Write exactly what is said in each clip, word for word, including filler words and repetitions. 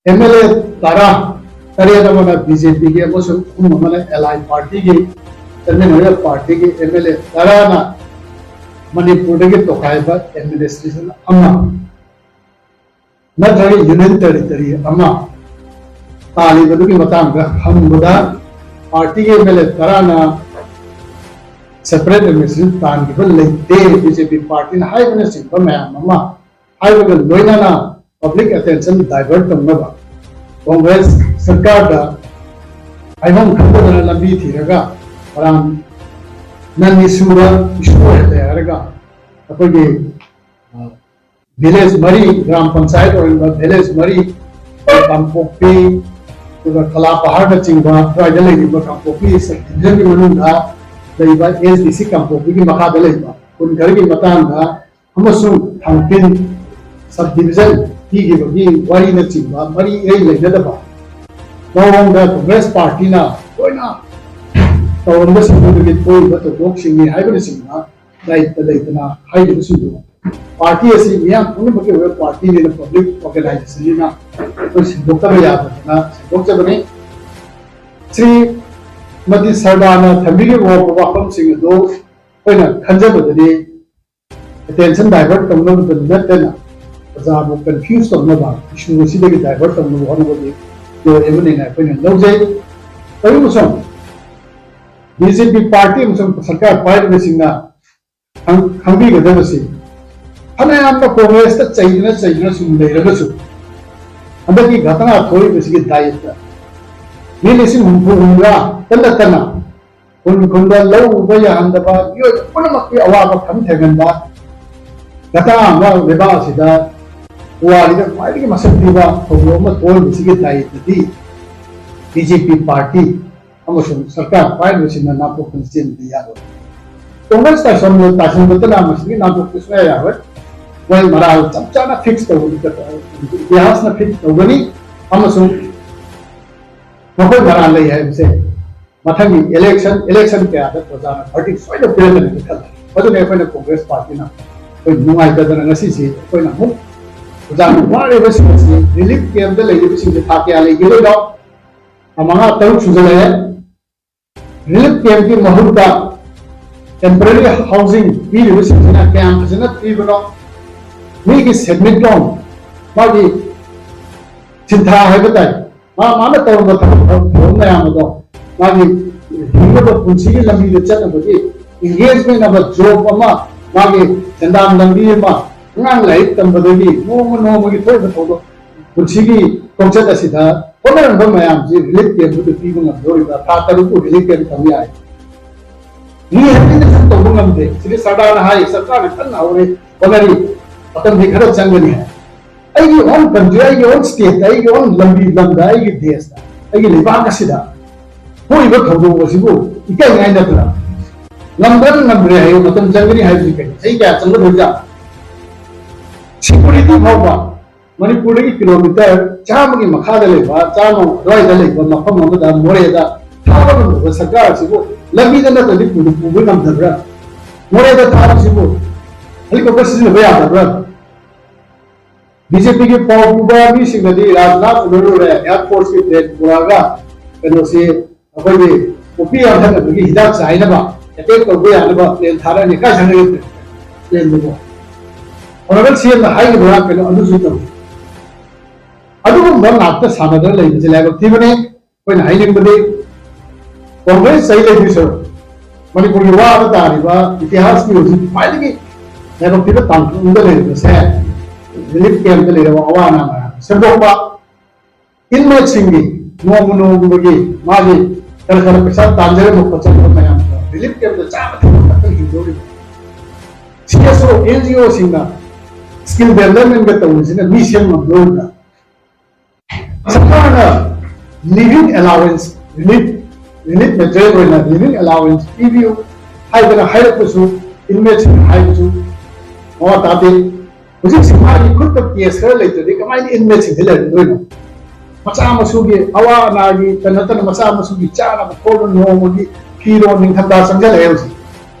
M L A ꯇꯔꯥ, ꯇꯔꯦꯠ ꯑꯃꯅ ꯕꯤ ꯖꯦ ꯄꯤꯒꯤ ꯑꯃꯁꯨꯡ ꯑꯍꯨꯝ ꯑꯃꯅ ꯑꯦꯂꯥꯏ ꯄꯥꯔꯇꯤꯒꯤ, ꯆꯠꯃꯤꯟꯅꯔꯤꯕ ꯄꯥꯔꯇꯤꯒꯤ ꯑꯦꯝ ꯑꯦꯜ ꯑꯦ ꯇꯔꯥꯅ ꯃꯅꯤꯄꯨꯔꯗꯒꯤ ꯇꯣꯈꯥꯏꯕ ꯑꯦꯗꯃꯤꯅꯤꯁꯇ꯭ꯔꯦꯁꯟ ꯑꯃ ꯅꯠꯇ꯭ꯔꯒ ꯌꯨꯅꯤꯌꯟ ꯇꯦꯔꯤꯇꯣꯔꯤ ꯑꯃ ꯇꯥꯜꯂꯤꯕꯗꯨꯒꯤ ꯃꯇꯥꯡꯗ ꯍꯪꯕꯗ, ꯄꯥꯔꯇꯤꯒꯤ ꯑꯦꯝ ꯑꯦꯜ ꯑꯦ ꯇꯔꯥꯅ ꯁꯦꯄꯔꯦꯠ ꯑꯦꯗꯃꯤꯅꯤꯁꯇ꯭ꯔꯦꯁꯟ ꯇꯥꯟꯈꯤꯕ ꯂꯩꯇꯦ꯫ ꯕꯤ ꯖꯦ ꯄꯤ ꯄꯥꯔꯇꯤꯅ ꯍꯥꯏꯕꯅꯆꯤꯡꯕ ꯃꯌꯥꯝ ꯑꯃ ꯍꯥꯏꯕꯒ ꯂꯣꯏꯅꯅ ꯄꯕ꯭ꯂꯤꯛ ꯑꯦꯇꯦꯟꯁꯟ ꯗꯥꯏꯚꯔꯠ ꯇꯧꯅꯕ ꯀꯣꯡꯒ꯭ꯔꯦꯁ ꯁꯔꯀꯥꯔꯗ ꯍꯥꯏꯐꯝ ꯈꯪꯗꯗꯅ ꯂꯝꯕꯤ ꯊꯤꯔꯒ ꯃꯔꯥꯡ ꯅꯟ ꯏꯁꯨꯗ ꯏꯁꯨ ꯑꯣꯏꯍꯜꯂꯦ ꯍꯥꯏꯔꯒ ꯑꯩꯈꯣꯏꯒꯤ, ꯑ, ꯚꯤꯂꯦꯖ ꯃꯔꯤ, ꯒ꯭ꯔꯥꯝ ꯄꯟꯆꯥꯌꯠ ꯑꯣꯏꯔꯤꯕ ꯚꯤꯂꯦꯖ ꯃꯔꯤ, ꯀꯥꯡꯄꯣꯛꯄꯤ, ꯑꯗꯨꯒ ꯀꯂꯥ ꯄꯍꯥꯔꯅꯆꯤꯡꯕ ꯑꯗꯨꯋꯥꯏꯗ ꯂꯩꯔꯤꯕ ꯀꯥꯡꯄꯣꯛꯄꯤ ꯁꯕ ꯗꯤꯕꯤꯖꯟꯒꯤ ꯃꯅꯨꯡꯗ ꯂꯩꯕ ꯑꯦꯁ ꯗꯤ ꯁꯤ ꯀꯥꯡꯄꯣꯛꯄꯤꯒꯤ ꯃꯈꯥꯗ ꯂꯩꯕ ꯈꯨꯟ ꯈꯔꯒꯤ ꯃꯇꯥꯡꯗ ꯑꯃꯁꯨꯡ ꯊꯥꯡꯄꯤꯟ ꯁꯕ ꯗꯤꯕꯤꯖꯟ ꯄꯤꯈꯤꯕꯒꯤ ꯋꯥꯔꯤꯅꯆꯤꯡꯕ ꯃꯔꯤ ꯏꯔꯩ ꯂꯩꯅꯗꯕ ꯃꯑꯣꯡꯗ ꯀꯣꯡꯒ꯭ꯔꯦꯁ ꯄꯥꯔꯇꯤꯅ ꯂꯣꯏꯅ ꯇꯧꯔꯝꯕꯁꯤꯡꯗꯨꯗꯒꯤ ꯊꯣꯛꯏꯕ ꯊꯧꯗꯣꯛꯁꯤꯡꯅꯤ ꯍꯥꯏꯕꯅꯆꯤꯡꯕ ꯗꯥꯏꯇ ꯂꯩꯇꯅ ꯍꯥꯏꯔꯤꯕꯁꯤꯡꯗꯨ ꯄꯥꯔꯇꯤ ꯑꯁꯤ ꯃꯤꯌꯥꯝ ꯄꯨꯝꯅꯃꯛꯀꯤ ꯑꯣꯏꯕ ꯄꯥꯔꯇꯤꯅꯤꯅ, ꯄꯕ꯭ꯂꯤꯛ ꯑꯣꯔꯒꯅꯥꯏꯖꯦꯁꯟꯅꯤꯅ ꯑꯩꯈꯣꯏ ꯁꯦꯡꯗꯣꯛꯇꯕ ꯌꯥꯗꯗꯅ ꯁꯦꯡꯗꯣꯛꯆꯕꯅꯤ꯫ ꯁ꯭ꯔꯤꯃꯇꯤ ꯁꯔꯗꯥꯅ ꯊꯝꯕꯤꯔꯤꯕ ꯋꯥꯐꯝꯁꯤꯡ ꯑꯗꯨ ꯑꯩꯈꯣꯏꯅ ꯈꯟꯖꯕꯗꯗꯤ ꯑꯦꯇꯦꯟꯁꯟ ꯗꯥꯏꯚꯔꯠ ꯇꯧꯅꯕꯗ ꯅꯠꯇꯅ ꯄ꯭ꯔꯖꯥꯕꯨ ꯀꯟꯐ꯭ꯌꯨꯁ ꯇꯧꯅꯕ, ꯏꯁꯨ ꯑꯁꯤꯗꯒꯤ ꯗꯥꯏꯚꯔꯠ ꯇꯧꯅꯕ ꯍꯣꯠꯅꯕꯒꯤ ꯄ꯭ꯂꯣꯏ ꯑꯃꯅꯦꯅ ꯑꯩꯈꯣꯏꯅ ꯂꯧꯖꯩ꯫ ꯀꯔꯤꯒꯨꯝꯕ ꯁꯨꯝ ꯕꯤ ꯖꯦ ꯄꯤ ꯄꯥꯔꯇꯤ ꯑꯃꯁꯨꯡ ꯁꯔꯀꯥꯔ ꯄꯥꯏꯔꯤꯕꯁꯤꯡꯅ ꯈꯪ-, ꯈꯪꯕꯤꯒꯗꯕꯁꯤ, ꯐꯅꯌꯥꯝꯅ ꯀꯣꯡꯒ꯭ꯔꯦꯁꯇ ꯆꯩꯗꯨꯅ ꯆꯩꯗꯨꯅ ꯁꯨꯝ ꯂꯩꯔꯒꯁꯨ, ꯍꯟꯗꯛꯀꯤ ꯘꯇꯅꯥ ꯊꯣꯛꯏꯕꯁꯤꯒꯤ ꯗꯥꯏꯠꯇ ꯃꯤ ꯂꯤꯁꯤꯡ ꯍꯨꯝꯐꯨ ꯍꯨꯝꯗ꯭ꯔꯥ ꯇꯠꯅ ꯇꯠꯅ ꯈꯨꯟ ꯈꯨꯟꯗ ꯂꯧ ꯎꯕ ꯌꯥꯍꯟꯗꯕ, ꯃꯤꯑꯣꯏ ꯄꯨꯝꯅꯃꯛꯀꯤ ꯑꯋꯥꯕ ꯈꯝ ꯊꯦꯡꯍꯟꯕ, ꯘꯇꯅꯥ ꯑꯃ ꯂꯩꯕꯥꯛ ꯑꯁꯤꯗ ꯄꯨꯋꯥꯔꯤꯗ ꯈ꯭ꯋꯥꯏꯗꯒꯤ ꯃꯁꯛ ꯊꯤꯕ ꯊꯧꯗꯣꯛ ꯑꯃ ꯊꯣꯛꯍꯟꯕꯁꯤꯒꯤ ꯗꯥꯏꯠꯇꯗꯤ ꯕꯤ ꯖꯦ ꯄꯤ ꯄꯥꯔꯇꯤ ꯑꯃꯁꯨꯡ ꯁꯔꯀꯥꯔ ꯄꯥꯏꯔꯤꯕꯁꯤꯡꯅ ꯅꯥꯟꯊꯣꯛꯇꯨꯅ ꯆꯦꯟꯕꯗꯤ ꯌꯥꯔꯣꯏ꯫ ꯀꯣꯡꯒ꯭ꯔꯦꯁ ꯇꯥꯏꯁꯣꯟꯗ ꯇꯥꯁꯤꯟꯕꯗꯅ ꯃꯁꯤꯗꯒꯤ ꯅꯥꯟꯊꯣꯛꯄ ꯁꯨꯡꯌꯥ ꯌꯥꯔꯣꯏ꯫ ꯃꯣꯏ ꯃꯔꯥꯜ ꯆꯞ ꯆꯥꯅ ꯐꯤꯛꯁ ꯇꯧꯕꯗꯤ, ꯏꯇꯤꯍꯥꯁꯅ ꯐꯤꯛꯁ ꯇꯧꯒꯅꯤ ꯑꯃꯁꯨꯡ ꯃꯈꯣꯏ ꯃꯔꯥꯜ ꯂꯩ ꯍꯥꯏꯕꯁꯦ ꯃꯊꯪꯒꯤ ꯏꯂꯦꯛꯁꯟ, ꯏꯂꯦꯛꯁꯟ ꯀꯌꯥꯗ ꯄ꯭ꯔꯖꯥꯅ ꯚꯔꯗꯤꯛ ꯁꯣꯏꯗꯅ ꯄꯤꯔꯛꯀꯅꯤꯅ ꯈꯜꯂꯤ꯫ ꯑꯗꯨꯅ ꯑꯩꯈꯣꯏꯅ ꯀꯣꯡꯒ꯭ꯔꯦꯁ ꯄꯥꯔꯇꯤꯅ ꯑꯩꯈꯣꯏ ꯅꯨꯡꯉꯥꯏꯇꯗꯅ ꯉꯁꯤꯁꯤ ꯑꯩꯈꯣꯏꯅ ꯑꯃꯨꯛ ꯑꯣꯖꯥꯅ ꯋꯥꯔꯤꯕꯁꯤꯡ ꯑꯁꯤ ꯔꯤꯂꯤꯐ ꯀꯦꯝꯞꯇ ꯂꯩꯔꯤꯕꯁꯤꯡꯁꯦ ꯊꯥ ꯀꯌꯥ ꯂꯩꯈꯤꯗꯣꯏꯅꯣ? ꯊꯥ ꯃꯉꯥ ꯇꯔꯨꯛ ꯁꯨꯖꯜꯂꯛꯑꯦ꯫ ꯔꯤꯂꯤꯐ ꯀꯦꯝꯞꯀꯤ ꯃꯍꯨꯠꯇ ꯇꯦꯝꯄꯔꯦꯔꯤ ꯍꯥꯎꯁꯤꯡ ꯄꯤꯔꯤꯕꯁꯤꯡꯁꯤꯅ ꯀꯌꯥꯝ ꯐꯖꯅ ꯄꯤꯕꯅꯣ? ꯃꯤꯒꯤ ꯁꯦꯟꯃꯤꯠꯂꯣꯟ, ꯃꯥꯒꯤ ꯁꯤꯟꯊꯥ ꯍꯥꯏꯕ ꯇꯥꯏ, ꯃꯥ ꯃꯥꯅ ꯇꯧꯔꯝꯕ ꯊꯕꯛ ꯊꯧꯔꯝ ꯃꯌꯥꯝ ꯑꯗꯣ ꯃꯥꯒꯤ ꯍꯤꯡꯅꯕ ꯄꯨꯟꯁꯤꯒꯤ ꯂꯝꯕꯤꯗ ꯆꯠꯅꯕꯒꯤ engagement ꯑꯃ, ꯖꯣꯕ ꯑꯃ, ꯃꯥꯒꯤ ꯁꯦꯟꯗꯥꯟ ꯂꯝꯕꯤ ꯑꯃ, ꯑꯉꯥꯡ ꯂꯥꯏꯔꯤꯛ ꯇꯝꯕꯗꯒꯤ ꯅꯣꯡꯃ ꯅꯣꯡꯃꯒꯤ ꯊꯣꯛꯏꯕ ꯊꯧꯗꯣꯛ, ꯄꯨꯟꯁꯤꯒꯤ ꯈꯣꯡꯆꯠ ꯑꯁꯤꯗ ꯍꯣꯠꯅꯔꯝꯕ ꯃꯌꯥꯝꯁꯤ ꯔꯤꯂꯤꯐ ꯀꯦꯝꯞꯇꯨꯗ ꯄꯤꯕ ꯉꯝꯗꯣꯔꯤꯕ꯭ꯔꯥ? ꯊꯥ ꯇꯔꯨꯛꯄꯨ ꯔꯤꯂꯤꯐ ꯀꯦꯝꯞ ꯊꯝ ꯌꯥꯏ꯫ ꯃꯤ ꯍꯥꯏꯕꯅ ꯇꯧꯕ ꯉꯝꯗꯦ꯫ ꯁꯤꯗꯤ ꯁꯔꯀꯥꯔꯅ ꯍꯥꯏ, ꯁꯔꯀꯥꯔꯅ ꯀꯟꯅ ꯍꯧꯔꯦ, ꯍꯣꯠꯅꯔꯤ, ꯃꯇꯝꯗꯤ ꯈꯔ ꯆꯪꯒꯅꯤ ꯍꯥꯏ꯫ ꯑꯩꯒꯤ own country, ꯑꯩꯒꯤ own state, ꯑꯩꯒꯤ own ꯂꯝꯕꯤ ꯂꯝꯗ, ꯑꯩꯒꯤ ꯗꯦꯁꯇ, ꯑꯩꯒꯤ ꯂꯩꯕꯥꯛ ꯑꯁꯤꯗ ꯊꯣꯛꯏꯕ ꯊꯧꯗꯣꯛ ꯑꯁꯤꯕꯨ ꯏꯀꯥꯏꯅꯤꯡꯉꯥꯏ ꯅꯠꯇ꯭ꯔꯥ? ꯉꯝꯗ꯭ꯔ ꯉꯝꯗ꯭ꯔꯦ ꯍꯥꯏꯌꯨ, ꯃꯇꯝ ꯆꯪꯒꯅꯤ ꯍꯥꯏꯕꯁꯤ ꯀꯩꯅꯣ? ꯆꯍꯤ ꯀꯌꯥ ꯆꯪꯒꯗꯣꯏꯖꯥꯠꯅꯣ? ꯁꯦꯀ꯭ꯌꯨꯔꯤꯇꯤ ꯐꯥꯎꯕ ꯃꯅꯤꯄꯨꯔꯗꯒꯤ ꯀꯤꯂꯣꯃꯤꯇꯔ ꯆꯥꯝꯃꯒꯤ ꯃꯈꯥꯗ ꯂꯩꯕ, ꯆꯥꯝꯃ ꯑꯗꯨꯋꯥꯏꯗ ꯂꯩꯕ ꯃꯐꯝ ꯑꯃꯗ, ꯃꯣꯔꯦꯗ ꯊꯥꯕ ꯉꯝꯗꯕ ꯁꯔꯀꯥꯔ ꯑꯁꯤꯕꯨ ꯂꯝꯕꯤꯗ ꯅꯠꯇ꯭ꯔꯗꯤ ꯄꯨꯕ, ꯄꯨꯕ ꯉꯝꯗꯕ꯭ꯔꯥ? ꯃꯣꯔꯦꯗ ꯊꯥꯕꯁꯤꯕꯨ ꯍꯦꯂꯤꯀꯣꯞꯇꯔ ꯁꯤꯖꯤꯟꯅꯕ ꯌꯥꯗꯕ꯭ꯔꯥ? ꯕꯤ ꯖꯦ ꯄꯤꯒꯤ ꯄꯥꯎ ꯄꯨꯕ ꯃꯤꯁꯤꯡꯅꯗꯤ ꯔꯥꯖꯅꯥꯊ ꯎꯅꯔꯨꯔꯦ, ꯑꯦꯌꯥꯔ ꯐꯣꯔꯁꯀꯤ ꯄ꯭ꯂꯦꯟ ꯄꯨꯔꯛꯑꯒ ꯀꯩꯅꯣꯁꯤ ꯑꯩꯈꯣꯏꯒꯤ ꯄꯣꯄꯤ ꯌꯥꯟꯊꯠꯅꯕꯒꯤ ꯍꯤꯗꯥꯛ ꯆꯥꯏꯅꯕ, ꯑꯦꯇꯦꯛ ꯇꯧꯕ ꯌꯥꯅꯕ ꯄ꯭ꯂꯦꯟ ꯊꯥꯔꯛꯑꯅꯤ꯫ ꯀꯥꯏ ꯆꯪꯉꯒꯦ ꯄ꯭ꯂꯦꯟꯗꯨꯕꯨ? ꯑꯣꯅꯔꯦꯕꯜ ꯁꯤ ꯑꯦꯝꯅ ꯍꯥꯏꯈꯤꯕ꯭ꯔꯥ ꯀꯩꯅꯣ ꯑꯗꯨꯁꯨ ꯇꯧꯏ꯫ ꯑꯗꯨꯒꯨꯝꯕ ꯉꯥꯛꯇ ꯁꯥꯟꯅꯗꯅ ꯂꯩꯕꯁꯦ ꯂꯥꯏꯕꯛ ꯊꯤꯕꯅꯤ꯫ ꯑꯩꯈꯣꯏꯅ ꯍꯥꯏꯅꯤꯡꯕꯗꯤ ꯀꯣꯡꯒ꯭ꯔꯦꯁ ꯆꯩ ꯂꯩꯗꯣꯏ ꯁꯔꯨꯛ ꯃꯅꯤꯄꯨꯔꯒꯤ ꯋꯥꯕ ꯇꯥꯔꯤꯕ ꯏꯇꯤꯍꯥꯁꯀꯤ ꯍꯧꯖꯤꯛ ꯈ꯭ꯋꯥꯏꯗꯒꯤ ꯂꯥꯏꯕꯛ ꯊꯤꯕ ꯇꯥꯡꯀꯛ ꯑꯃꯗ ꯂꯩꯔꯤꯕꯁꯦ ꯔꯤꯂꯤꯐ ꯀꯦꯝꯞꯇ ꯂꯩꯔꯕ ꯑꯋꯥ ꯑꯅꯥ ꯃꯌꯥꯝ ꯁꯦꯝꯗꯣꯛꯄ, ꯏꯟꯃꯦꯠꯁꯤꯡꯒꯤ ꯅꯣꯡꯃ ꯅꯣꯡꯃꯒꯤ ꯃꯥꯒꯤ ꯈꯔ ꯈꯔ ꯄꯩꯁꯥ ꯇꯥꯟꯖꯔꯝꯕ ꯈꯣꯠꯆꯔꯝꯕ ꯃꯌꯥꯝꯗꯣ ꯔꯤꯂꯤꯐ ꯀꯦꯝꯞꯇ ꯆꯥꯕ ꯊꯛꯄ ꯈꯛꯇꯪ ꯍꯤꯡꯗꯧꯔꯤꯕ ꯁꯤ ꯑꯦꯁ ꯑꯣ, ꯑꯦꯟ ꯖꯤ ꯑꯣꯁꯤꯡꯅ ꯁ꯭ꯀꯤꯜ ꯗꯦꯕꯂꯞꯃꯦꯟꯒ ꯇꯧꯔꯤꯁꯤꯅ ꯃꯤ ꯁꯦꯝ ꯉꯝꯗꯧꯔꯤꯕ꯭ꯔꯥ? ꯁꯔꯀꯥꯔꯅ living allowance, relief, relief material ꯑꯣꯏꯅ ꯂꯤꯚꯤꯡ ꯑꯦꯂꯥꯋꯦꯟꯁ ꯄꯤꯕꯤꯌꯨ ꯍꯥꯏꯗꯅ ꯍꯥꯏꯔꯛꯄꯁꯨ, ꯏꯟꯃꯦꯠꯁꯤꯡꯅ ꯍꯥꯏꯕꯁꯨ ꯃꯋꯥ ꯇꯥꯗꯦ꯫ ꯍꯧꯖꯤꯛꯁꯤ ꯃꯥꯒꯤ ꯈꯨꯠꯇ ꯀꯦꯁ ꯈꯔ ꯂꯩꯇ꯭ꯔꯗꯤ ꯀꯃꯥꯏꯅ ꯏꯟꯃꯦꯠꯁꯤꯡꯁꯤ ꯂꯩꯔꯝꯗꯣꯏꯅꯣ? ꯃꯆꯥ ꯃꯁꯨꯒꯤ ꯑꯋꯥ ꯑꯅꯥꯒꯤ ꯅꯠꯇꯅ ꯃꯆꯥ ꯃꯁꯨꯒꯤ ꯆꯥꯅꯕ ꯈꯣꯠꯅꯕ ꯅꯣꯡꯃꯒꯤ ꯐꯤꯔꯣꯜ, ꯅꯤꯡꯊꯝꯊꯥ ꯆꯪꯁꯤꯜꯂꯛꯑꯦ ꯍꯧꯖꯤꯛ꯫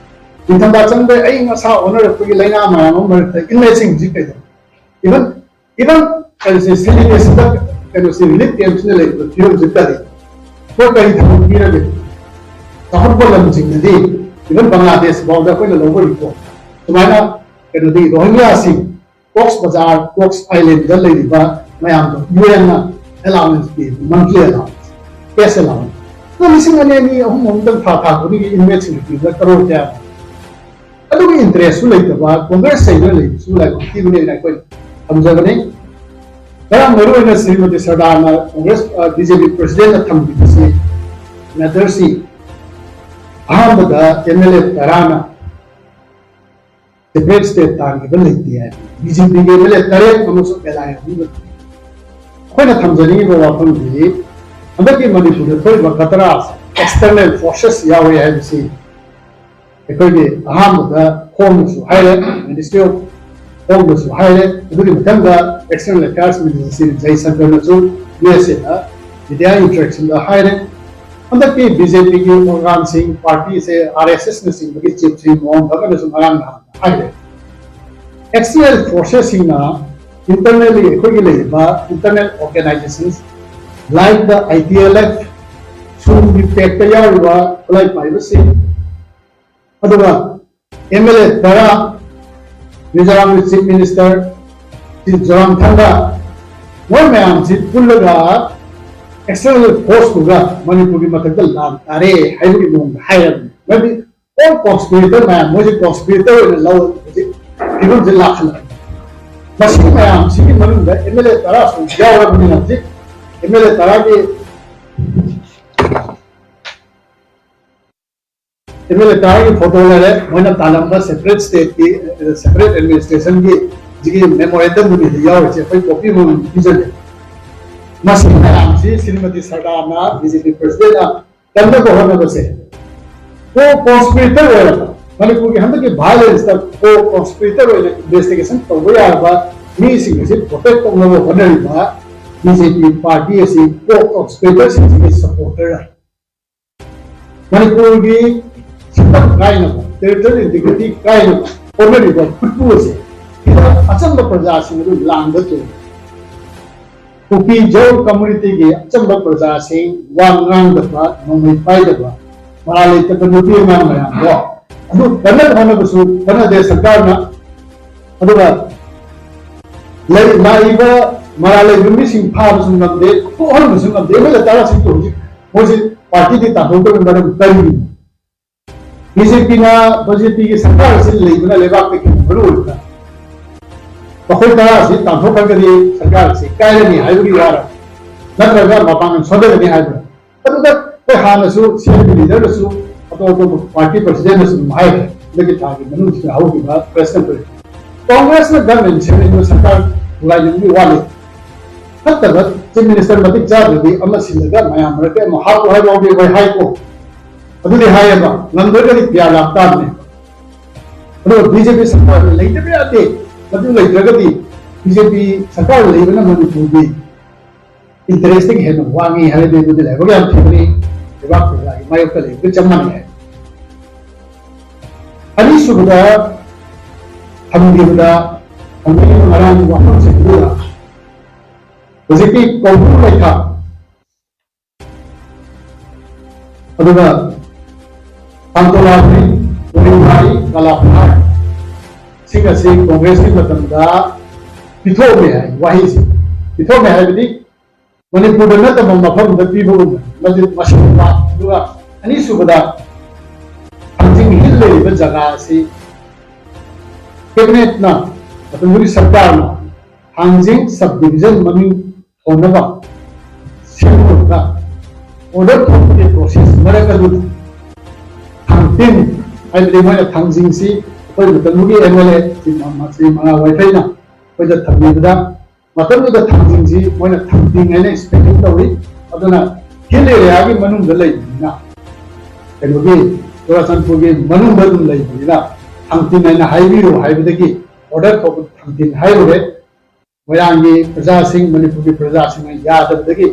ꯅꯤꯡꯊꯝꯊꯥ ꯆꯪꯕꯗ ꯑꯏꯪ ꯑꯁꯥ ꯑꯣꯟꯅꯔꯛꯄꯒꯤ ꯂꯥꯏꯅꯥ ꯃꯌꯥꯝ ꯑꯃ ꯃꯔꯛꯇ ꯏꯟꯃꯦꯠꯁꯤꯡ ꯍꯧꯖꯤꯛ ꯀꯩꯗꯧ? Even Even ꯀꯩꯅꯣꯁꯦ ꯁꯦꯂꯤꯕ꯭ꯔꯦꯁꯟꯗ ꯀꯩꯅꯣꯁꯦ ꯔꯤꯂꯤꯐ ꯀꯦꯝꯞꯁꯤꯅ ꯂꯩꯔꯤꯕ ꯐꯤꯕꯝꯁꯤ ꯀꯔꯤ, ꯑꯩꯈꯣꯏ ꯀꯔꯤ ꯊꯕꯛ ꯄꯤꯔꯒꯦ? ꯆꯥꯎꯈꯠꯄ ꯂꯝꯁꯤꯡꯗꯗꯤ even ꯕꯪꯒ꯭ꯂꯥꯗꯦꯁ ꯐꯥꯎꯗ ꯑꯩꯈꯣꯏꯅ ꯂꯧꯕ ꯔꯤꯄꯣꯔꯠ ꯁꯨꯃꯥꯏꯅ ꯀꯩꯅꯣꯗꯤ ꯔꯣꯍꯤꯡꯒ꯭ꯌꯥꯁꯤꯡ ꯀꯣꯛꯁ ꯕꯖꯥꯔ, ꯀꯣꯛꯁ ꯑꯥꯏꯂꯦꯟꯗ ꯂꯩꯔꯤꯕ ꯃꯌꯥꯝꯗꯣ ꯌꯨ ꯑꯦꯟꯅ ꯑꯦꯂꯥꯎꯋꯦꯟꯁ ꯄꯤ, ꯃꯟꯊꯂꯤ ꯑꯦꯂꯥꯎꯋꯦꯟꯁ, ꯀꯦꯁ ꯑꯦꯂꯥꯎꯋꯦꯟꯁ꯫ ꯑꯗꯣ ꯂꯤꯁꯤꯡ ꯑꯅꯤ, ꯑꯅꯤ, ꯑꯍꯨꯝ, ꯑꯍꯨꯝꯗꯪ ꯊꯥ ꯊꯥ ꯈꯨꯗꯤꯡꯒꯤ ꯏꯟꯃꯦꯠꯁꯤꯡꯗ ꯄꯤꯕꯗ ꯀꯔꯣꯔ ꯀꯌꯥ? ꯑꯗꯨꯒꯤ ꯏꯟꯇꯔꯦꯁꯁꯨ ꯂꯩꯇꯕ ꯀꯣꯡꯒ꯭ꯔꯦꯁ ꯆꯩꯗꯨꯅ ꯂꯩꯕꯁꯨ ꯂꯥꯏꯕꯛ ꯊꯤꯕꯅꯦꯅ ꯑꯩꯈꯣꯏ ꯊꯝꯖꯕꯅꯤ꯫ ꯈꯔ ꯃꯔꯨ ꯑꯣꯏꯅ ꯁ꯭ꯔꯤꯃꯇꯤ ꯁꯔꯗꯥꯔꯅ ꯀꯣꯡꯒ꯭ꯔꯦꯁ, ꯕꯤ ꯖꯦ ꯄꯤ ꯄ꯭ꯔꯦꯁꯤꯗꯦꯟꯠꯅ ꯊꯝꯈꯤꯕꯁꯤ, ꯃꯦꯇꯔꯁꯤ ꯑꯍꯥꯟꯕꯗ ꯑꯦꯝ ꯑꯦꯜ ꯑꯦ ꯇꯔꯥꯅ ꯁꯦꯄꯔꯦꯠ ꯁ꯭ꯇꯦꯠ ꯇꯥꯟꯈꯤꯕ ꯂꯩꯇꯦ ꯍꯥꯏꯕ꯫ ꯕꯤ ꯖꯦ ꯄꯤꯒꯤ ꯑꯦꯝ ꯑꯦꯜ ꯑꯦ ꯇꯔꯦꯠ ꯑꯃꯁꯨ ꯑꯦꯂꯥꯏ ꯑꯍꯨꯝꯒ꯫ ꯑꯩꯈꯣꯏꯅ ꯊꯝꯖꯅꯤꯡꯉꯤꯕ ꯋꯥꯐꯝꯗꯤ, ꯍꯟꯗꯛꯀꯤ ꯃꯅꯤꯄꯨꯔꯗ ꯊꯣꯛꯏꯕ ꯈꯇꯔꯥꯁꯦ ꯑꯦꯛꯁꯇꯔꯅꯦꯜ ꯐꯣꯔꯁꯦꯁ ꯌꯥꯎꯔꯦ ꯍꯥꯏꯕꯁꯤ ꯑꯩꯈꯣꯏꯒꯤ ꯑꯍꯥꯟꯕꯗ ꯍꯣꯝꯅꯁꯨ ꯍꯥꯏꯔꯦ, ꯃꯤꯅꯤꯁꯇ꯭ꯔꯤ ꯑꯣꯐ ꯍꯣꯝꯅꯁꯨ ꯍꯥꯏꯔꯦ, ꯑꯗꯨꯒꯤ ꯃꯊꯪꯗ ꯑꯦꯛꯁꯇꯔꯅꯦꯜ ꯑꯦꯐꯤꯌꯔꯁ ꯃꯤꯅꯤꯁꯇꯔ ꯁ꯭ꯔꯤ ꯖꯌꯁꯪꯀꯔꯅꯁꯨ ꯌꯨ ꯑꯦꯁ ꯑꯦꯗ ꯃꯤꯗꯤꯌꯥ ꯏꯟꯇꯔꯦꯛꯁꯟꯗ ꯍꯥꯏꯔꯦ꯫ ꯍꯟꯗꯛꯀꯤ ꯕꯤ ꯖꯦ ꯄꯤꯒꯤ ꯑꯣꯔꯒꯥꯟꯁꯤꯡ, ꯄꯥꯔꯇꯤꯁꯦ, ꯑꯥꯔ ꯑꯦꯁ ꯑꯦꯁꯅꯆꯤꯡꯕꯒꯤ ꯆꯤꯐꯁꯤꯡ ꯃꯣꯍꯟ ꯚꯒꯠꯅꯁꯨ ꯉꯔꯥꯡ ꯅꯍꯥꯟ ꯍꯥꯏꯔꯦ꯫ ꯑꯦꯛꯁꯇꯔꯅꯦꯜ ꯐꯣꯔꯁꯦꯁꯁꯤꯡꯅ ꯏꯟꯇꯔꯅꯦꯜꯂꯤ ꯑꯩꯈꯣꯏꯒꯤ ꯂꯩꯔꯤꯕ ꯏꯟꯇꯔꯅꯦꯜ ꯑꯣꯔꯒꯅꯥꯏꯖꯦꯁꯟꯁ ꯂꯥꯏꯛ ꯗ ꯑꯥꯏ ꯇꯤ ꯑꯦꯜ ꯑꯦꯐ, ꯁꯨꯝꯒꯤ ꯄꯦꯛꯇ ꯌꯥꯎꯔꯤꯕ ꯈꯨꯠꯂꯥꯏ ꯄꯥꯏꯕꯁꯤꯡ, ꯑꯗꯨꯒ ꯑꯦꯝ ꯑꯦꯜ ꯑꯦ ꯇꯔꯥ, ꯃꯤꯖꯣꯔꯥꯝꯒꯤ ꯆꯤꯐ ꯃꯤꯅꯤꯁꯇꯔ ꯁ꯭ꯔꯤ ꯖꯣꯔꯥꯝꯊꯪꯒ, ꯃꯣꯏ ꯃꯌꯥꯝꯁꯤ ꯄꯨꯜꯂꯒ ꯑꯦꯛꯁꯇꯔꯅꯦꯜ ꯐꯣꯔꯁꯇꯨꯒ ꯃꯅꯤꯄꯨꯔꯒꯤ ꯃꯊꯛꯇ ꯂꯥꯟ ꯇꯥꯔꯦ ꯍꯥꯏꯕꯒꯤ ꯃꯑꯣꯡꯗ ꯍꯥꯏꯔꯕꯅꯤ꯫ ꯃꯔꯝꯗꯤ ꯑꯣꯜ ꯀꯣꯟꯁꯄꯤꯔꯦꯇꯔ ꯃꯌꯥꯝ, ꯃꯣꯏꯁꯦ ꯀꯣꯟꯁꯄꯤꯔꯦꯇꯔ ꯑꯣꯏꯅ ꯂꯧꯔꯒ ꯍꯧꯖꯤꯛ ꯐꯤꯕꯝꯁꯦ ꯂꯥꯛꯁꯜꯂꯛꯑꯦ꯫ ꯃꯁꯤ ꯃꯌꯥꯝꯁꯤꯒꯤ ꯃꯅꯨꯡꯗ ꯑꯦꯝ ꯑꯦꯜ ꯑꯦ ꯇꯔꯥ ꯁꯨꯛ ꯌꯥꯎꯔꯕꯅꯤꯅ ꯍꯧꯖꯤꯛ ꯑꯦꯝ ꯑꯦꯜ ꯑꯦ ꯇꯔꯥꯒꯤ ꯑꯦꯝ ꯑꯦꯜ ꯑꯦ ꯇꯔꯥꯒꯤ ꯐꯣꯇꯣ ꯂꯩꯔꯦ, ꯃꯣꯏꯅ ꯇꯥꯜꯂꯝꯕ ꯁꯦꯄꯔꯦꯠ ꯁ꯭ꯇꯦꯠꯀꯤ, ꯁꯦꯄꯔꯦꯠ ꯑꯦꯗꯃꯤꯅꯤꯁꯇ꯭ꯔꯦꯁꯟꯒꯤ ꯁꯤꯒꯤ ꯃꯦꯃꯣꯔꯦꯟꯗꯝꯗꯨꯅꯤꯗ ꯌꯥꯎꯔꯤꯁꯦ, ꯑꯩꯈꯣꯏ ꯀꯣꯄꯤ ꯑꯃꯃꯝ ꯄꯤꯖꯒꯦ꯫ ꯃꯁꯤ ꯃꯌꯥꯝꯁꯤ ꯁ꯭ꯔꯤꯃꯇꯤ ꯁꯔꯗꯥꯔꯅ, ꯕꯤ ꯖꯦ ꯄꯤ ꯄ꯭ꯔꯦꯁꯤꯗꯦꯟꯠꯅ ꯀꯟꯅꯕ ꯍꯣꯠꯅꯕꯁꯦ, ꯀꯣ ꯀꯣꯟꯁꯄꯤꯔꯦꯇꯔ ꯑꯣꯏꯔꯕ, ꯃꯅꯤꯄꯨꯔꯒꯤ ꯍꯟꯗꯛꯀꯤ ꯚꯥꯏꯑꯣꯂꯦꯟꯁꯇ ꯀꯣ ꯀꯣꯟꯁꯄꯤꯔꯦꯇꯔ ꯑꯣꯏꯅ ꯏꯟꯚꯦꯁꯇꯤꯒꯦꯁꯟ ꯇꯧꯕ ꯌꯥꯔꯕ ꯃꯤꯁꯤꯡ ꯑꯁꯤ ꯄ꯭ꯔꯣꯇꯦꯛ ꯇꯧꯅꯕ ꯍꯣꯠꯅꯔꯤꯕ ꯕꯤ ꯖꯦ ꯄꯤ ꯄꯥꯔꯇꯤ ꯑꯁꯤ ꯀꯣ ꯀꯣꯟꯁꯄꯤꯔꯦꯇꯔꯁꯤꯡꯁꯤꯒꯤ ꯁꯄꯣꯔꯇꯔ꯫ ꯃꯅꯤꯄꯨꯔꯒꯤ ꯁꯛꯇꯝ ꯀꯥꯏꯅꯕ, ꯇꯦꯔꯤꯇꯣꯔꯤꯌꯦꯜ ꯏꯟꯇꯤꯒ꯭ꯔꯤꯇꯤ ꯀꯥꯏꯅꯕ ꯍꯣꯠꯅꯔꯤꯕ ꯈꯨꯠꯄꯨ ꯑꯁꯦ ꯕꯤ ꯑꯆꯝꯕ ꯄ꯭ꯔꯖꯥꯁꯤꯡ ꯑꯗꯨ ꯂꯥꯟꯗ ꯇꯣꯡꯏ꯫ ꯀꯨꯀꯤ ꯖꯧ ꯀꯝꯃ꯭ꯌꯨꯅꯤꯇꯤꯒꯤ ꯑꯆꯝꯕ ꯄ꯭ꯔꯖꯥꯁꯤꯡ, ꯋꯥ ꯉꯥꯡꯗꯕ, ꯅꯣꯡꯃꯩ ꯄꯥꯏꯗꯕ, ꯃꯔꯥꯜ ꯂꯩꯇꯕ ꯅꯨꯄꯤ ꯑꯉꯥꯡ ꯃꯌꯥꯝꯗꯣ ꯑꯗꯨ ꯀꯟꯅꯕ ꯍꯣꯠꯅꯕꯁꯨ ꯀꯟꯅꯗꯦ ꯁꯔꯀꯥꯔꯅ꯫ ꯑꯗꯨꯒ ꯂꯩ-, ꯂꯥꯛꯏꯕ ꯃꯔꯥꯜ ꯂꯩꯕ ꯃꯤꯁꯤꯡ ꯐꯥꯕꯁꯨ ꯉꯝꯗꯦ, ꯊꯣꯛꯍꯟꯕꯁꯨ ꯉꯝꯗꯦ꯫ ꯑꯦꯝ ꯑꯦꯜ ꯑꯦ ꯇꯔꯥꯁꯤꯡꯗꯣ ꯍꯧꯖꯤꯛ ꯃꯣꯏꯁꯦ ꯄꯥꯔꯇꯤꯗꯤ ꯇꯥꯟꯊꯣꯛꯇꯕꯒꯤ ꯃꯔꯝ ꯀꯔꯤꯒꯤꯅꯣ? ꯕꯤ ꯖꯦ ꯄꯤꯅ, ꯕꯤ ꯖꯦ ꯄꯤꯒꯤ ꯁꯔꯀꯥꯔ ꯑꯁꯤ ꯂꯩꯕꯅ ꯂꯩꯕꯥꯛꯇ ꯈꯦꯟꯅꯕ ꯑꯣꯏꯕꯅ ꯃꯈꯣꯏ ꯇꯔꯥꯁꯤ ꯇꯥꯟꯊꯣꯛꯈ꯭ꯔꯒꯗꯤ ꯁꯔꯀꯥꯔ ꯑꯁꯤ ꯀꯥꯏꯔꯅꯤ ꯍꯥꯏꯕꯒꯤ ꯋꯥꯔ, ꯅꯠꯇ꯭ꯔꯒ ꯃꯄꯥꯡꯒꯜ ꯁꯣꯟꯊꯒꯅꯤ ꯍꯥꯏꯕ꯭ꯔꯥ? ꯑꯗꯨꯗ ꯑꯩꯈꯣꯏ ꯍꯥꯟꯅꯁꯨ ꯁꯤ ꯑꯦꯝ ꯄꯤ ꯂꯤꯗꯔꯗꯁꯨ ꯑꯇꯣꯞ ꯑꯇꯣꯞꯄ ꯄꯥꯔꯇꯤ ꯄ꯭ꯔꯁꯤꯗꯦꯟꯅꯁꯨ ꯑꯗꯨꯝ ꯍꯥꯏꯈ꯭ꯔꯦ꯫ ꯍꯟꯗꯛꯀꯤ ꯊꯥꯒꯤ ꯃꯅꯨꯡꯁꯤꯗ ꯍꯧꯈꯤꯕ ꯄ꯭ꯔꯦꯁ ꯀꯟꯐꯔꯦꯟꯁ, ꯀꯣꯡꯒ꯭ꯔꯦꯁꯅ ꯒꯚꯔꯟꯃꯦꯟ ꯁꯦꯝꯅꯤꯡꯕ ꯁꯔꯀꯥꯔ ꯊꯨꯒꯥꯏꯅꯤꯡꯕꯒꯤ ꯋꯥ ꯂꯩꯇꯦ꯫ ꯐꯠꯇꯕ ꯆꯤꯐ ꯃꯤꯅꯤꯁꯇꯔ ꯃꯇꯤꯛ ꯆꯥꯗ꯭ꯔꯗꯤ ꯑꯃ ꯁꯤꯜꯂꯒ ꯃꯌꯥꯝ ꯃꯔꯛꯇ ꯑꯃꯨꯛ ꯍꯥꯞꯄꯨ ꯍꯥꯏꯕ ꯌꯥꯎꯕꯤ ꯑꯩꯈꯣꯏ ꯍꯥꯏꯀꯣ꯫ ꯑꯗꯨꯗꯤ ꯍꯥꯏꯌꯦꯕ, ꯉꯝꯗ꯭ꯔꯒꯗꯤ ꯄꯤꯌꯥꯔ ꯂꯥꯛ ꯇꯥꯕꯅꯦ꯫ ꯑꯗꯨꯒ ꯕꯤ ꯖꯦ ꯄꯤ ꯁꯔꯀꯥꯔ ꯂꯩꯇꯕ ꯌꯥꯗꯦ, ꯃꯗꯨ ꯂꯩꯇ꯭ꯔꯒꯗꯤ ꯕꯤ ꯖꯦ ꯄꯤ ꯁꯔꯀꯥꯔ ꯂꯩꯕꯅ ꯃꯅꯤꯄꯨꯔꯒꯤ ꯏꯟꯇꯔꯦꯁꯇꯒꯤ ꯍꯦꯟꯅ ꯋꯥꯡꯉꯤ ꯍꯥꯏꯔꯗꯤ ꯑꯗꯨꯗꯤ ꯂꯥꯏꯕꯛ ꯌꯥꯝ ꯊꯤꯕꯅꯤ, ꯂꯩꯕꯥꯛ ꯄ꯭ꯔꯖꯥꯒꯤ ꯃꯥꯌꯣꯛꯇ ꯂꯩꯕꯒ ꯆꯞ ꯃꯥꯟꯅꯩ ꯍꯥꯏ꯫ ꯑꯅꯤꯁꯨꯕꯗ ꯊꯝꯈꯤꯕꯗ ꯊꯝꯕꯤꯔꯤꯕ ꯉꯔꯥꯡꯒꯤ ꯋꯥꯐꯝꯁꯤꯡꯗꯨꯗ ꯍꯧꯖꯤꯛꯀꯤ ꯀꯧꯕ꯭ꯔꯨ ꯂꯩꯈꯥ, ꯑꯗꯨꯒ ꯄꯥꯟꯇꯣꯂꯥꯕꯔꯤ, ꯎꯔꯤꯡꯐꯥꯏ, ꯀꯂꯥꯐꯥꯏ ꯁꯤꯡ ꯑꯁꯤ ꯀꯣꯡꯒ꯭ꯔꯦꯁꯀꯤ ꯃꯇꯝꯗ ꯄꯤꯊꯣꯛꯑꯝꯃꯦ ꯍꯥꯏ꯫ ꯋꯥꯍꯩꯁꯦ ꯄꯤꯊꯣꯛꯑꯝꯃꯦ ꯍꯥꯏꯕꯗꯤ ꯃꯅꯤꯄꯨꯔꯗ ꯅꯠꯇꯕ ꯃꯐꯝꯗ ꯄꯤꯕꯒꯨꯝꯕ, ꯃꯗꯨ ꯃꯁꯤꯡ ꯋꯥ-, ꯑꯗꯨꯒ ꯑꯅꯤꯁꯨꯕꯗ ꯊꯥꯡꯖꯤꯡ ꯍꯤꯜ ꯂꯩꯔꯤꯕ ꯖꯒꯥ ꯑꯁꯤ ꯀꯦꯕꯤꯅꯦꯠꯅ, ꯃꯇꯝꯗꯨꯒꯤ ꯁꯔꯀꯥꯔꯅ ꯊꯥꯡꯖꯤꯡ ꯁꯕ ꯗꯤꯕꯤꯖꯟ ꯃꯃꯤꯡ ꯊꯣꯟꯅꯕ ꯁꯦꯝꯂꯨꯔꯒ ꯑꯣꯔꯗꯔ ꯊꯣꯛꯄꯒꯤ ꯄ꯭ꯔꯣꯁꯦꯁ ꯃꯔꯛ ꯑꯗꯨꯗ ꯊꯥꯡꯇꯤꯟ, ꯍꯥꯏꯕꯗꯤ ꯃꯣꯏꯅ ꯊꯥꯡꯖꯤꯡꯁꯤ ꯑꯩꯈꯣꯏ ꯃꯇꯝꯗꯨꯒꯤ ꯑꯦꯝ ꯑꯦꯜ ꯑꯦ ꯁ꯭ꯔꯤ ꯃ-, ꯁ꯭ꯔꯤ ꯃꯉꯥꯜ ꯋꯥꯏꯐꯩꯅ ꯑꯩꯈꯣꯏꯗ ꯊꯝꯕꯤꯕꯗ ꯃꯇꯝꯗꯨꯗ ꯊꯥꯡꯖꯤꯡꯁꯤ ꯃꯣꯏꯅ ꯊꯥꯡꯖꯤꯡ ꯍꯥꯏꯅ ꯏꯁꯄꯦꯂꯤꯡ ꯇꯧꯏ꯫ ꯑꯗꯨꯅ ꯍꯤꯜ ꯑꯦꯔꯤꯌꯥꯒꯤ ꯃꯅꯨꯡꯗ ꯂꯩꯕꯅꯤꯅ, ꯀꯩꯅꯣꯒꯤ ꯆꯨꯔꯥꯆꯥꯟꯄꯨꯔꯒꯤ ꯃꯅꯨꯡꯗ ꯑꯗꯨꯝ ꯂꯩꯕꯅꯤꯅ ꯊꯥꯡꯖꯤꯡ ꯍꯥꯏꯅ ꯍꯥꯏꯕꯤꯌꯨ ꯍꯥꯏꯕꯗꯒꯤ ꯑꯣꯔꯗꯔ ꯊꯣꯛꯄ ꯊꯥꯡꯖꯤꯡ ꯍꯥꯏꯔꯨꯔꯦ꯫ ꯃꯣꯏꯔꯥꯡꯒꯤ ꯄ꯭ꯔꯖꯥꯁꯤꯡ, ꯃꯅꯤꯄꯨꯔꯒꯤ ꯄ꯭ꯔꯖꯥꯁꯤꯡꯅ ꯌꯥꯗꯕꯗꯒꯤ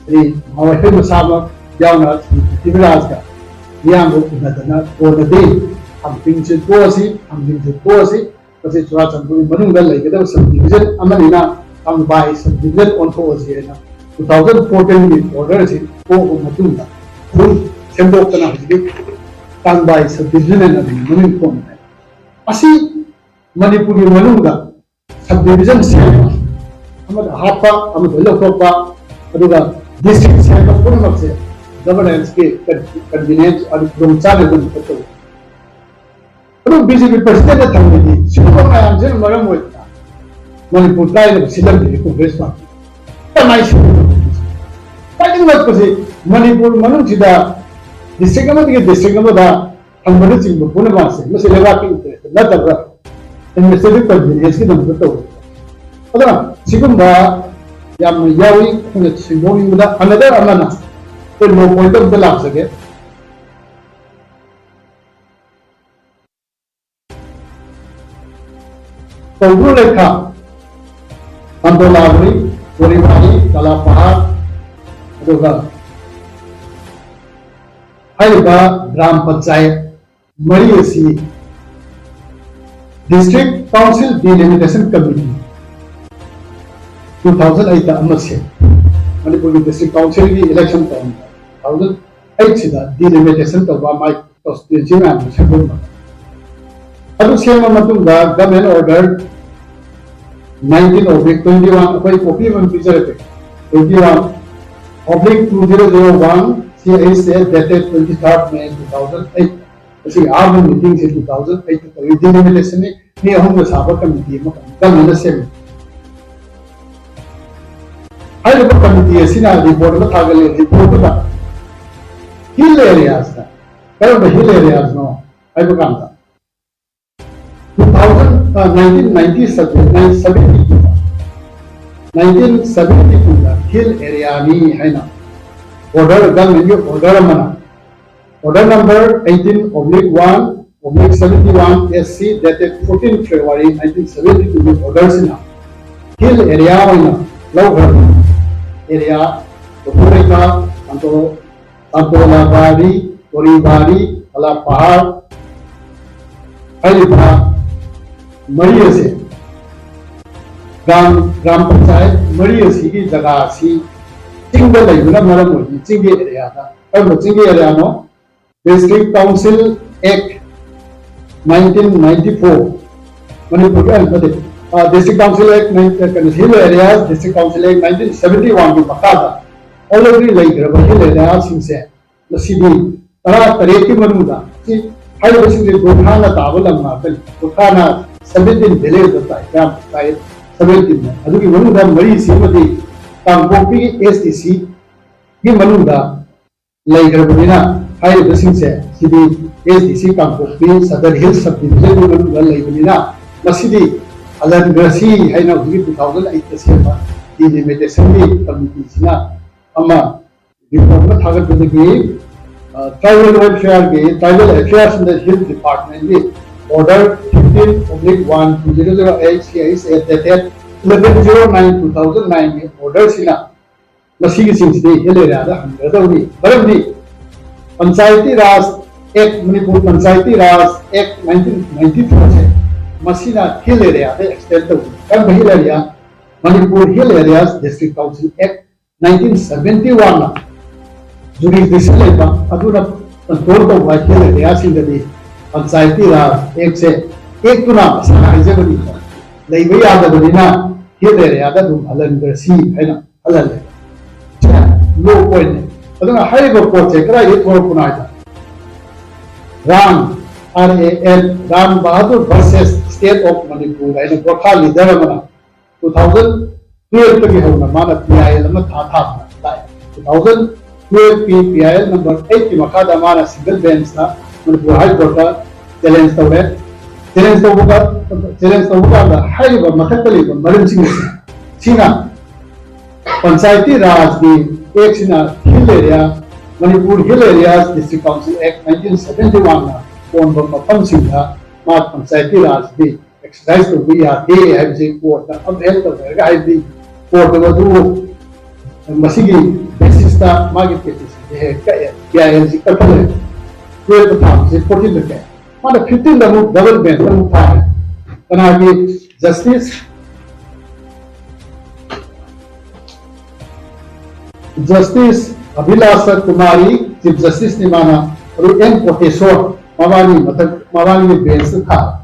ꯁ꯭ꯔꯤ ꯃꯍꯥꯋꯥꯏꯈꯩ ꯃꯁꯥꯃꯛ ꯌꯥꯎꯅ ꯁ꯭ꯔꯤ ꯄ꯭ꯔꯤꯊꯤꯕꯤꯔꯥꯖꯀ ꯃꯤꯌꯥꯝꯕꯨ ꯎꯅꯗꯅ ꯀꯣꯟꯅꯗꯦ, ꯊꯥꯡꯖꯤꯡꯁꯦ ꯇꯣꯛꯑꯁꯤ, ꯊꯥꯡꯖꯤꯡꯁꯦ ꯇꯣꯛꯑꯁꯤ, ꯃꯁꯤ ꯆꯨꯔꯥꯆꯥꯟꯄꯨꯔꯒꯤ ꯃꯅꯨꯡꯗ ꯂꯩꯒꯗꯕ sub division ꯑꯃꯅꯤꯅ ꯀꯥꯡꯕꯥꯏ sub division ꯑꯣꯟꯊꯣꯛꯑꯁꯤ ꯍꯥꯏꯅ two thousand fourteen ꯒꯤ order ꯑꯁꯤ ꯊꯣꯛꯑꯕ ꯃꯇꯨꯡꯗ ꯑꯗꯨꯝ ꯁꯦꯝꯗꯣꯛꯇꯅ ꯍꯧꯖꯤꯛꯀꯤ ꯀꯥꯡꯕꯥꯏ sub division ꯍꯥꯏꯅ ꯑꯗꯨꯝ ꯃꯃꯤꯡ ꯊꯣꯟꯕꯅꯦ꯫ ꯑꯁꯤ ꯃꯅꯤꯄꯨꯔꯒꯤ ꯃꯅꯨꯡꯗ sub division ꯁꯦꯝꯕ, ꯑꯃꯗ ꯍꯥꯞꯄ, ꯑꯃꯗ ꯂꯧꯊꯣꯛꯄ, ꯑꯗꯨꯒ district ꯁꯦꯝꯕ ꯄꯨꯝꯅꯃꯛꯁꯦ governance ꯀꯤ convenience ꯑꯗꯨ ꯈꯨꯗꯣꯡꯆꯥꯗꯕ ꯇꯧꯏ꯫ ꯑꯗꯨ BJP president ꯅ ꯊꯝꯃꯤꯗꯤ ꯁꯤꯒꯨꯝꯕ ꯃꯌꯥꯝꯁꯤꯅ ꯃꯔꯝ ꯑꯣꯏꯗꯅ ꯃꯅꯤꯄꯨꯔ ꯀꯥꯏꯗꯕ ꯁꯤꯜꯂꯝꯃꯤꯗꯤ Congress party꯫ ꯀꯃꯥꯏꯅ ꯁꯤꯜꯂꯤꯅꯣ? ꯈ꯭ꯋꯥꯏꯗꯒꯤ ꯉꯛꯄꯁꯤ ꯃꯅꯤꯄꯨꯔ ꯃꯅꯨꯡꯁꯤꯗ district ꯑꯃꯗꯒꯤ district ꯑꯃꯗ ꯊꯝꯕꯅꯆꯤꯡꯕ ꯄꯨꯝꯅꯃꯛꯁꯦ ꯃꯁꯤ ꯂꯩꯕꯥꯛꯀꯤ interest ꯅꯠꯇꯕ꯭ꯔꯥ? Administrative convenience ꯀꯤꯗꯃꯛꯇ ꯇꯧꯕ꯫ ꯑꯗꯨꯅ ꯁꯤꯒꯨꯝꯕ ꯌꯥꯝꯅ ꯌꯥꯎꯏ꯫ ꯑꯩꯈꯣꯏꯅ ꯁꯦꯡꯗꯣꯛꯅꯤꯡꯕꯗ another ꯑꯃꯅ ꯑꯩꯈꯣꯏ low point ꯑꯝꯇ ꯂꯥꯛꯆꯒꯦ꯫ ꯀꯧꯕ꯭ꯔꯨ ꯂꯩꯈꯥ, ꯀꯟꯗꯣꯂꯥꯕꯨꯔꯤ, ꯀꯣꯔꯤꯕꯥꯔꯤ, ꯀꯂꯥꯄꯍꯥꯔ, ꯑꯗꯨꯒ ꯍꯥꯏꯔꯤꯕ ꯒ꯭ꯔꯥꯝ ꯄꯟꯆꯥꯌꯠ ꯃꯔꯤ ꯑꯁꯤ District Council Delimitation Committee two thousand eight ꯑꯃ ꯁꯦꯝ꯫ ꯃꯅꯤꯄꯨꯔꯒꯤ District Council ꯒꯤ election ꯇꯧꯔꯝꯕ two thousand eight ꯁꯤꯗ delimitation ꯇꯧꯕ ꯃꯥꯏ constituency ꯃꯌꯥꯝꯗꯨ ꯁꯦꯝꯗꯣꯛꯅꯕ꯫ ꯑꯗꯨ ꯁꯦꯝꯕ ꯃꯇꯨꯡꯗ Government Order nineteen oblique twenty one, ꯑꯩꯈꯣꯏ copy ꯑꯃ ꯄꯤꯖꯔꯛꯀꯦ꯫ Twenty one oblique two zero zero one C H A dated twenty third May two thousand eight꯫ ꯃꯁꯤꯒꯤ ꯑꯍꯥꯟꯕ meeting ꯁꯤ two thousand eight ꯇꯧꯏ꯫ Delimitation ꯅꯤ, ꯃꯤ ꯑꯍꯨꯝꯅ ꯁꯥꯕ committee ꯑꯃ government ꯅ ꯁꯦꯝꯃꯤ꯫ ꯍꯥꯏꯔꯤꯕ committee ꯑꯁꯤꯅ report ꯑꯃ ꯊꯥꯒꯠꯂꯤ꯫ Report ꯇꯨꯗ hill areas ꯇ, ꯀꯔꯝꯕ hill areas ꯅꯣ ꯍꯥꯏꯕ ꯀꯥꯟꯗ, two thousand, ꯑ, nineteen ninety seven, nineteen seventy two, nineteen seventy two ꯗ hill area ꯅꯤ ꯍꯥꯏꯅ order, government ꯀꯤ order ꯑꯃꯅ, order number eighteen oblique one oblique seventy one S C dated fourteen February nineteen seventy two ꯒꯤ order ꯁꯤꯅ hill area ꯑꯣꯏꯅ ꯂꯧꯈ꯭ꯔꯕ area, ꯀꯧꯕ꯭ꯔꯨ ꯂꯩꯈꯥ, ꯀꯟꯗꯣ-, ꯀꯟꯗꯣꯂꯥꯕꯥꯔꯤ, ꯀꯣꯔꯤꯕꯥꯔꯤ, ꯀꯂꯥꯄꯍꯥꯔ ꯍꯥꯏꯔꯤꯕ ꯃꯔꯤ ꯑꯁꯦ, ꯒ꯭ꯔꯥꯝ ꯒ꯭ꯔꯥꯝ ꯄꯟꯆꯥꯌꯠ ꯃꯔꯤ ꯑꯁꯤꯒꯤ ꯖꯒꯥ ꯑꯁꯤ ꯆꯤꯡꯗ ꯂꯩꯕꯅ ꯃꯔꯝ ꯑꯣꯏꯗꯨꯅ ꯆꯤꯡꯒꯤ ꯑꯦꯔꯤꯌꯥꯗ, ꯀꯔꯝꯕ ꯆꯤꯡꯒꯤ ꯑꯦꯔꯤꯌꯥꯅꯣ? District Council Act nineteen ninety four, ꯃꯅꯤꯄꯨꯔꯒꯤ ꯑꯣꯏꯅ ꯅꯠꯇꯦ, District Council Act, ꯀꯩꯅꯣ, Hill Areas District Council Act nineteen seventy one ꯒꯤ ꯃꯈꯥꯗ already ꯂꯩꯈ꯭ꯔꯕ ꯍꯤꯜ ꯑꯦꯔꯤꯌꯥꯁꯤꯡꯁꯦ ꯉꯁꯤꯗꯤ ꯇꯔꯥ ꯇꯔꯦꯠꯀꯤ ꯃꯅꯨꯡꯗ, ꯁꯤ ꯍꯥꯏꯔꯤꯕꯁꯤꯡꯁꯦ ꯒꯨꯔꯈꯥꯅ ꯇꯥꯕ ꯂꯝ ꯉꯥꯛꯇꯅꯤ꯫ ꯒꯨꯔꯈꯥꯅ seventeen village ꯇꯥꯏ, ꯒ꯭ꯔꯥꯝ ꯄꯟꯆꯥꯌꯠ seventeen꯫ ꯑꯗꯨꯒꯤ ꯃꯅꯨꯡꯗ ꯃꯔꯤꯁꯤꯃꯗꯤ ꯀꯥꯡꯄꯣꯛꯄꯤꯒꯤ S D C ꯒꯤ ꯃꯅꯨꯡꯗ ꯂꯩꯈ꯭ꯔꯕꯅꯤꯅ, ꯍꯥꯏꯔꯤꯕꯁꯤꯡꯁꯦ ꯁꯤꯗꯤ S D C ꯀꯥꯡꯄꯣꯛꯄꯤ Sadar Hill Sub Division ꯒꯤ ꯃꯅꯨꯡꯗ ꯂꯩꯕꯅꯤꯅ, ꯃꯁꯤꯗꯤ ꯍꯜꯍꯟꯈ꯭ꯔꯁꯤ ꯍꯥꯏꯅ ꯍꯧꯖꯤꯛꯀꯤ two thousand eight ꯇ ꯁꯦꯝꯕ Delimitation ꯒꯤ Committee ꯁꯤꯅ ꯑꯃ report ꯑꯃ ꯊꯥꯒꯠꯄꯗꯒꯤ, ꯑ, Tribal Welfare ꯒꯤ, Tribal Affairs and the Hill Department ꯀꯤ Order fifteen oblique one two zero zero eight C I S A dated eleven zero nine two thousand nine ꯒꯤ order ꯁꯤꯅ ꯃꯁꯤꯒꯤꯁꯤꯡꯁꯤꯗꯤ hill ꯑꯦꯔꯤꯌꯥꯗ ꯍꯟꯒꯗꯧꯔꯤ꯫ ꯃꯔꯝꯗꯤ Panchayati Raj Act, Manipur Panchayati Raj Act nineteen ninety four ꯁꯦ ꯃꯁꯤꯅ hill ꯑꯦꯔꯤꯌꯥꯗ extend ꯇꯧꯏ꯫ ꯀꯔꯝꯕ hill area? Manipur Hill Areas District Council Act nineteen seventy one ꯅ jurisdiction ꯂꯩꯕ, ꯑꯗꯨꯅ control ꯇꯧꯕ ꯍꯤꯜ ꯑꯦꯔꯤꯌꯥꯁꯤꯡꯗꯗꯤ Panchayati Raj Act ꯁꯦ, Act ꯇꯨꯅ ꯃꯁꯥꯅ ꯍꯥꯏꯖꯕꯅꯤ, ꯂꯩꯕ ꯌꯥꯗꯕꯅꯤꯅ ꯍꯤꯜ ꯑꯦꯔꯤꯌꯥꯗ ꯑꯗꯨꯝ ꯍꯜꯍꯟꯈ꯭ꯔꯁꯤ ꯍꯥꯏꯅ ꯍꯜꯍꯜꯂꯦ꯫ ꯁꯤꯅ low point ꯅꯤ꯫ ꯑꯗꯨꯅ ꯍꯥꯏꯔꯤꯕ ꯄꯣꯠꯁꯦ ꯀꯗꯥꯏꯗꯒꯤ ꯊꯣꯛꯂꯛꯄꯅꯣ ꯍꯥꯏꯗ, ꯔꯥꯟ, R A N, ꯔꯥꯟ Bahadur versus State of Manipur ꯍꯥꯏꯅ ꯒꯣꯔꯈꯥ leader ꯑꯃꯅ two thousand twelve ꯇꯒꯤ ꯍꯧꯅ ꯃꯥꯅ P I L ꯑꯃ ꯊꯥ ꯊꯥꯗꯅ ꯂꯥꯛꯑꯦ꯫ Two thousand twelve ꯀꯤ P I L number eight ꯀꯤ ꯃꯈꯥꯗ ꯃꯥꯅ single bench ꯇ Manipur High Court ꯇ challenge ꯇꯧꯔꯦ꯫ Challenge ꯇꯧꯕꯗ, challenge ꯇꯧꯕ ꯀꯥꯟꯗ ꯍꯥꯏꯔꯤꯕ ꯃꯊꯛꯇ ꯂꯩꯕ ꯃꯔꯝꯁꯤꯡ ꯑꯁꯤ, ꯁꯤꯅ Panchayati Raj ꯀꯤ Act ꯁꯤꯅ hill area, Manipur Hill Areas District Council Act nineteen seventy one ꯅ ꯀꯣꯟꯕ ꯃꯐꯝꯁꯤꯡꯗ ꯃꯥ Panchayati Raj ꯗꯤ exercise ꯇꯧꯕ ꯌꯥꯗꯦ ꯍꯥꯏꯕꯁꯤ court ꯅ upheld ꯇꯧꯔꯒ, ꯍꯥꯏꯕꯗꯤ court ꯅ ꯑꯗꯨ ꯃꯁꯤꯒꯤ basis ꯇ ꯃꯥꯒꯤ petition ꯁꯦ ꯍꯦꯛ ꯀꯛꯑꯦ, P I L ꯁꯤ ꯀꯛꯊꯠꯂꯦ꯫ Twelve ꯇ ꯊꯥꯕꯁꯦ fourteen ꯗ ꯀꯛꯑꯦ꯫ ꯃꯥꯅ fifteen ꯗ ꯑꯃꯨꯛ double bench ꯇ ꯑꯃꯨꯛ ꯊꯥꯔꯦ꯫ ꯀꯅꯥꯒꯤ ꯖꯁꯇꯤꯁ? ꯖꯁꯇꯤꯁ ꯑꯚꯤꯂꯥꯁ ꯀꯨꯃꯥꯔꯤ, ꯆꯤꯐ ꯖꯁꯇꯤꯁꯅꯤ ꯃꯥꯅ, ꯑꯗꯨ ꯑꯦꯟ ꯀꯣꯇꯦꯁꯣꯔ, ꯃꯕꯥꯅꯤ ꯃꯊꯛ, ꯃꯕꯥꯅꯤꯒꯤ ꯕꯦꯟꯁꯇ ꯊꯥ꯫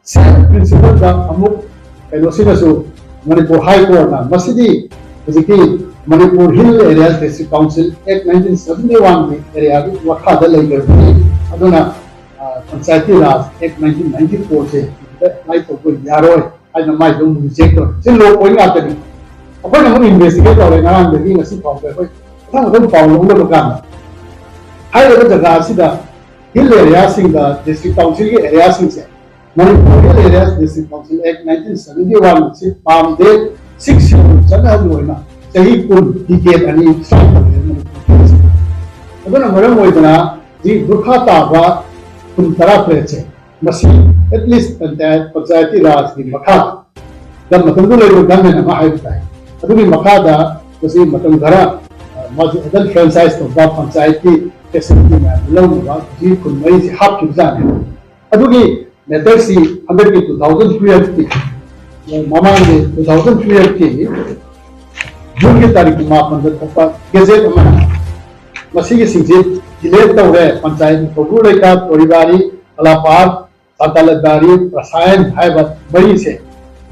ꯁꯦꯝ ꯄ꯭ꯔꯤꯟꯁꯤꯄꯜꯗ ꯑꯃꯨꯛ ꯀꯩꯅꯣꯁꯤꯅꯁꯨ, ꯃꯅꯤꯄꯨꯔ ꯍꯥꯏ ꯀꯣꯔꯠꯅ ꯃꯁꯤꯗꯤ ꯍꯧꯖꯤꯛꯀꯤ Manipur Hill Area District Council Act nineteen seventy ꯋꯥꯟꯒꯤ ꯑꯦꯔꯤꯌꯥꯒꯤ ꯃꯈꯥꯗ ꯂꯩꯈ꯭ꯔꯕꯅꯤ, ꯑꯗꯨꯅ ꯄꯟꯆꯥꯌꯇꯤ ꯔꯥꯖ ꯑꯦꯛ ꯅꯥꯏꯟꯇꯤꯟ ꯅꯥꯏꯟꯇꯤ ꯐꯣꯔꯁꯦ ꯁꯤꯗ ꯑꯦꯄ꯭ꯂꯥꯏ ꯇꯧꯕ ꯌꯥꯔꯣꯏ ꯍꯥꯏꯅ ꯃꯥꯏꯗꯣ ꯑꯃꯨꯛ ꯔꯤꯖꯦꯛ ꯇꯧꯔꯦ꯫ ꯁꯤ ꯂꯣ ꯄꯣꯏꯟ ꯉꯥꯛꯇꯅꯤ꯫ ꯑꯩꯈꯣꯏꯅ ꯑꯃꯨꯛ ꯏꯟꯚꯦꯁꯇꯤꯒꯦꯠ ꯇꯧꯔꯦ, ꯉꯔꯥꯡꯗꯒꯤ ꯉꯁꯤ ꯐꯥꯎꯕꯗ ꯑꯩꯈꯣꯏ ꯃꯊꯪ ꯃꯊꯪ ꯄꯥꯎ ꯂꯧꯅꯕ ꯀꯥꯟꯗ ꯍꯥꯏꯔꯤꯕ ꯖꯒꯥ ꯑꯁꯤꯗ ꯍꯤꯜ ꯑꯦꯔꯤꯌꯥꯁꯤꯡꯗ ꯗꯤꯁꯇ꯭ꯔꯤꯛ ꯀꯥꯎꯟꯁꯤꯜꯒꯤ ꯑꯦꯔꯤꯌꯥꯁꯤꯡꯁꯦ Manipur Hill Areas District Council Act nineteen seventy one ꯑꯁꯤ ꯄꯥꯝꯗꯦ, ꯁꯤꯛꯁ ꯁꯦꯗꯨꯜ ꯆꯠꯅꯍꯜꯂꯨ ꯍꯥꯏꯅ ꯆꯍꯤ ꯀꯨꯟ ꯗꯤꯀꯦꯠ ꯑꯅꯤ ꯁ꯭ꯇ꯭ꯔꯥꯏꯛ ꯇꯧꯔꯦ ꯃꯅꯤꯄꯨꯔ ꯍꯤꯜꯁꯤꯗ꯫ ꯑꯗꯨꯅ ꯃꯔꯝ ꯑꯣꯏꯗꯅ ꯍꯧꯖꯤꯛ ꯗꯨꯔꯈꯥ ꯇꯥꯕ ꯈꯨꯟ ꯇꯔꯥ ꯇꯔꯦꯠꯁꯦ ꯃꯁꯤ ꯑꯦꯠꯂꯤꯁ ꯄꯟꯆꯥꯌꯠ, ꯄꯟꯆꯥꯌꯠꯀꯤ ꯔꯥꯖꯀꯤ ꯃꯈꯥꯗ ꯃꯇꯝꯗꯨ ꯂꯩꯔꯤꯕ ꯒꯚꯔꯟꯃꯦꯟ ꯑꯃ ꯍꯥꯏꯕ ꯇꯥꯏ꯫ ꯑꯗꯨꯒꯤ ꯃꯈꯥꯗ ꯃꯁꯤ ꯃꯇꯝ ꯈꯔ, ꯑ, ꯃꯥꯁꯨ ꯑꯦꯗꯜ ꯐ꯭ꯔꯦꯟꯆꯥꯏꯁ ꯇꯧꯕ ꯄꯟꯆꯥꯌꯠꯀꯤ ꯐꯦꯁꯤꯂꯤꯇꯤ ꯃꯌꯥꯝ ꯂꯧꯅꯕ ꯍꯧꯖꯤꯛ ꯈꯨꯟ ꯃꯔꯤꯁꯤ ꯍꯥꯞꯈꯤꯕꯖꯥꯠꯅꯤ꯫ ꯑꯗꯨꯒꯤ ꯃꯦꯇꯔꯁꯤ ꯍꯟꯗꯛꯀꯤ ꯇꯨ ꯊꯥꯎꯖꯟ ꯇꯨꯌꯦꯜꯐꯀꯤ, ꯃꯃꯥꯡꯒꯤ ꯇꯨ ꯊꯥꯎꯖꯟ ꯇꯨꯌꯦꯜꯐꯀꯤ ꯖꯨꯟꯒꯤ ꯇꯥꯔꯤꯛ ꯃꯥꯄꯟꯗ ꯊꯣꯛꯄ ꯒꯦꯖꯦꯠ ꯑꯃꯅ ꯃꯁꯤꯒꯤꯁꯤꯡꯁꯤ ꯗꯤꯂꯦꯠ ꯇꯧꯔꯦ꯫ ꯄꯟꯆꯥꯌꯠ ꯀꯧꯕ꯭ꯔꯨ ꯂꯩꯀꯥ, ꯇꯣꯔꯤꯕꯥꯔꯤ, ꯀꯂꯥꯄꯥꯠ, ꯆꯥꯇꯥꯂꯕꯥꯔꯤ, ꯄ꯭ꯔꯁꯥꯌꯟ ꯍꯥꯏꯕ ꯃꯔꯤꯁꯦ,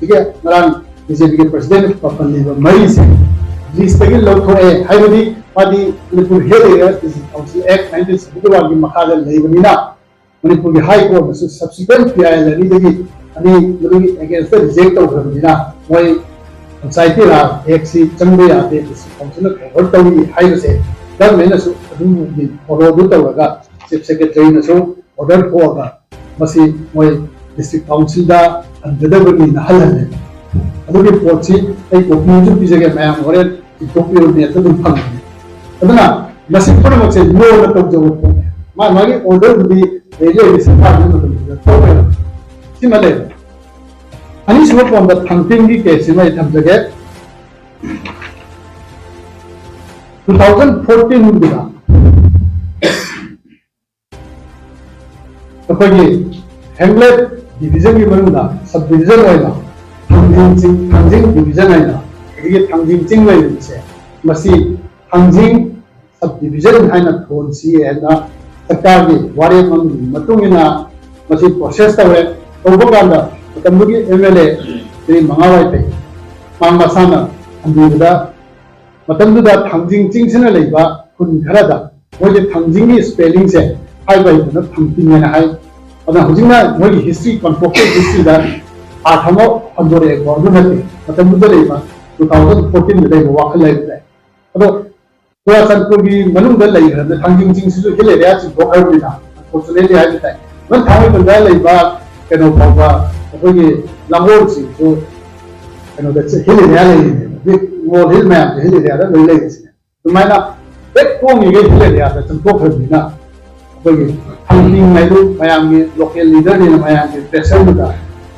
ꯁꯤꯒꯤ ꯉꯔꯥꯡ ꯕꯤ ꯖꯦ ꯄꯤꯒꯤ ꯄ꯭ꯔꯁꯤꯗꯦꯟ ꯄꯟꯕꯤꯕ ꯃꯔꯤꯁꯦ ꯂꯤꯁꯇꯒꯤ ꯂꯧꯊꯣꯛꯑꯦ꯫ ꯍꯥꯏꯕꯗꯤ ꯃꯥꯗꯤ Manipur Hill Area District Council Act nineteen seventy ꯋꯥꯟꯒꯤ ꯃꯈꯥꯗ ꯂꯩꯕꯅꯤꯅ ꯃꯅꯤꯄꯨꯔꯒꯤ ꯍꯥꯏ ꯀꯣꯔꯠꯅꯁꯨ ꯁꯕꯁꯤꯀ꯭ꯋꯦꯟ ꯄꯤ ꯑꯥꯏ ꯑꯦꯜ ꯑꯅꯤꯗꯒꯤ ꯑꯅꯤ ꯃꯗꯨꯒꯤ ꯑꯦꯒꯦꯟꯁꯇ ꯔꯤꯖꯦꯛ ꯇꯧꯈ꯭ꯔꯕꯅꯤꯅ ꯃꯣꯏ ꯄꯟꯆꯥꯌꯇꯤ ꯔꯥꯖ ꯑꯦꯛꯁꯤ ꯆꯪꯕ ꯌꯥꯗꯦ, ꯗꯤꯁꯇ꯭ꯔꯤꯛ ꯀꯥꯎꯟꯁꯤꯜꯅ ꯐꯦꯚꯔ ꯇꯧꯏ ꯍꯥꯏꯕꯁꯦ ꯒꯚꯔꯟꯃꯦꯟꯅꯁꯨ ꯑꯗꯨꯒꯤ ꯐꯣꯂꯣꯗꯨ ꯇꯧꯔꯒ ꯆꯤꯐ ꯁꯦꯀ꯭ꯔꯦꯇꯔꯤꯅꯁꯨ ꯑꯣꯔꯗꯔ ꯊꯣꯛꯑꯒ ꯃꯁꯤ ꯃꯣꯏ ꯗꯤꯁꯇ꯭ꯔꯤꯛ ꯀꯥꯎꯟꯁꯤꯜꯗ ꯍꯟꯒꯗꯕꯅꯤꯅ ꯍꯜꯍꯜꯂꯦ꯫ ꯑꯗꯨꯒꯤ ꯄꯣꯠꯁꯤ ꯑꯩ ꯀꯣꯄꯤ ꯑꯃꯁꯨ ꯄꯤꯖꯒꯦ, ꯃꯌꯥꯝ ꯍꯣꯔꯦꯟ ꯏꯟꯊꯣꯛꯄꯤꯔꯣ, ꯅꯦꯠꯇ ꯑꯗꯨꯝ ꯐꯪꯒꯅꯤ꯫ ꯑꯗꯨꯅ ꯃꯁꯤ ꯄꯨꯝꯅꯃꯛꯁꯦ ꯂꯣꯅ ꯇꯧꯖꯕ ꯄꯣꯠꯅꯦ꯫ ꯃꯥ ꯃꯥꯒꯤ ꯑꯣꯔꯗꯔꯗꯨꯗꯤ ꯂꯩꯔꯤ ꯂꯩꯔꯤ ꯁꯔꯀꯥꯔꯒꯤ ꯃꯇꯝꯗꯨꯗ ꯇꯧꯋꯦꯕ꯫ ꯁꯤꯃ ꯂꯩꯔꯦ꯫ ꯑꯅꯤꯁꯨꯕ ꯄꯣꯟꯗ ꯊꯥꯡꯇꯤꯟꯒꯤ ꯀꯦꯁꯁꯤꯃ ꯑꯩ ꯊꯝꯖꯒꯦ꯫ ꯇꯨ ꯊꯥꯎꯖꯟ ꯐꯣꯔꯇꯤꯟꯒꯤꯗ ꯑꯩꯈꯣꯏꯒꯤ ꯍꯦꯝꯂꯦꯠ ꯗꯤꯕꯤꯖꯟꯒꯤ ꯃꯅꯨꯡꯗ ꯁꯕ ꯗꯤꯕꯤꯖꯟ ꯑꯣꯏꯅ ꯊꯥꯡꯖꯤꯡ ꯆꯤꯡ, ꯊꯥꯡꯖꯤꯡ ꯗꯤꯕꯤꯖꯟ ꯍꯥꯏꯅ, ꯑꯗꯒꯤ ꯊꯥꯡꯖꯤꯡ ꯆꯤꯡ ꯂꯩꯔꯤꯕꯁꯦ, ꯃꯁꯤ ꯊꯥꯡꯖꯤꯡ ꯁꯕ ꯗꯤꯕꯤꯖꯟ ꯍꯥꯏꯅ ꯊꯣꯟꯁꯤ ꯍꯥꯏꯅ ꯁꯔꯀꯥꯔꯒꯤ ꯋꯥꯔꯦꯞ ꯑꯃꯒꯤ ꯃꯇꯨꯡ ꯏꯟꯅ ꯃꯁꯤ ꯄ꯭ꯔꯣꯁꯦꯁ ꯇꯧꯔꯦ꯫ ꯇꯧꯕ ꯀꯥꯟꯗ ꯃꯇꯝꯗꯨꯒꯤ ꯑꯦꯝ ꯑꯦꯜ ꯑꯦ ꯁ꯭ꯔꯤ ꯃꯉꯥ ꯋꯥꯏꯐꯩ ꯃꯥ ꯃꯁꯥꯅ ꯊꯝꯕꯤꯕꯗ, ꯃꯇꯝꯗꯨꯗ ꯊꯥꯡꯖꯤꯡ ꯆꯤꯡꯁꯤꯅ ꯂꯩꯕ ꯈꯨꯟ ꯈꯔꯗ ꯃꯣꯏꯁꯦ ꯊꯥꯡꯖꯤꯡꯒꯤ ꯁ꯭ꯄꯦꯂꯤꯡꯁꯦ ꯍꯥꯏꯕ ꯍꯩꯇꯅ ꯊꯥꯡꯇꯤꯡ ꯍꯥꯏꯅ ꯍꯥꯏ꯫ ꯑꯗꯨꯅ ꯍꯧꯖꯤꯛꯅ ꯃꯣꯏꯒꯤ ꯍꯤꯁꯇ꯭ꯔꯤ, ꯀꯥꯡꯄꯣꯛꯄꯤ ꯍꯤꯁꯇ꯭ꯔꯤꯗ ꯑꯥꯔꯊ ꯑꯃ ꯍꯟꯗꯣꯔꯛꯑꯦꯀꯣ꯫ ꯑꯗꯨ ꯅꯠꯇꯦ, ꯃꯇꯝꯗꯨꯗ ꯂꯩꯕ, ꯇꯨ ꯊꯥꯎꯖꯟ ꯐꯣꯔꯇꯤꯟꯗ ꯂꯩꯕ ꯋꯥꯈꯜ ꯍꯥꯏꯕ ꯇꯥꯏ꯫ ꯑꯗꯣ ꯆꯨꯔꯥꯆꯥꯟꯄꯨꯔꯒꯤ ꯃꯅꯨꯡꯗ ꯂꯩꯈ꯭ꯔꯕꯅ ꯊꯥꯡꯖꯤꯡ ꯆꯤꯡꯁꯤꯁꯨ ꯍꯤꯜ ꯑꯦꯔꯤꯌꯥ ꯆꯤꯡꯊꯣꯛꯈ꯭ꯔꯕꯅꯤꯅ, ꯑꯟꯐꯣꯔꯆꯨꯅꯦꯠꯂꯤ ꯍꯥꯏꯕ ꯇꯥꯏ꯫ ꯃꯣꯏ ꯊꯥꯡꯃꯩꯕꯟꯗ ꯂꯩꯕ ꯀꯩꯅꯣ ꯐꯥꯎꯕ ꯑꯩꯈꯣꯏꯒꯤ ꯂꯥꯡꯒꯣꯜꯁꯤꯡꯁꯨ ꯀꯩꯅꯣꯗ ꯍꯤꯜ ꯑꯦꯔꯤꯌꯥ ꯂꯩꯔꯤꯅꯦꯕ꯫ ꯃꯣꯜ ꯍꯤꯜ ꯃꯌꯥꯝꯁꯦ ꯍꯤꯜ ꯑꯦꯔꯤꯌꯥꯗ ꯂꯣꯏ ꯂꯩꯔꯤꯁꯤꯅꯦ꯫ ꯑꯗꯨꯃꯥꯏꯅ ꯍꯦꯛ ꯊꯣꯡꯉꯤꯈꯩ ꯍꯤꯜ ꯑꯦꯔꯤꯌꯥꯗ ꯆꯪꯊꯣꯛꯈ꯭ꯔꯕꯅꯤꯅ ꯑꯩꯈꯣꯏꯒꯤ ꯊꯥꯡꯖꯤꯡ ꯍꯥꯏꯗꯨ ꯃꯌꯥꯝꯒꯤ ꯂꯣꯀꯦꯜ ꯂꯤꯗꯔꯅꯤꯅ ꯃꯌꯥꯝꯒꯤ ꯄ꯭ꯔꯦꯁꯔꯗꯨꯗ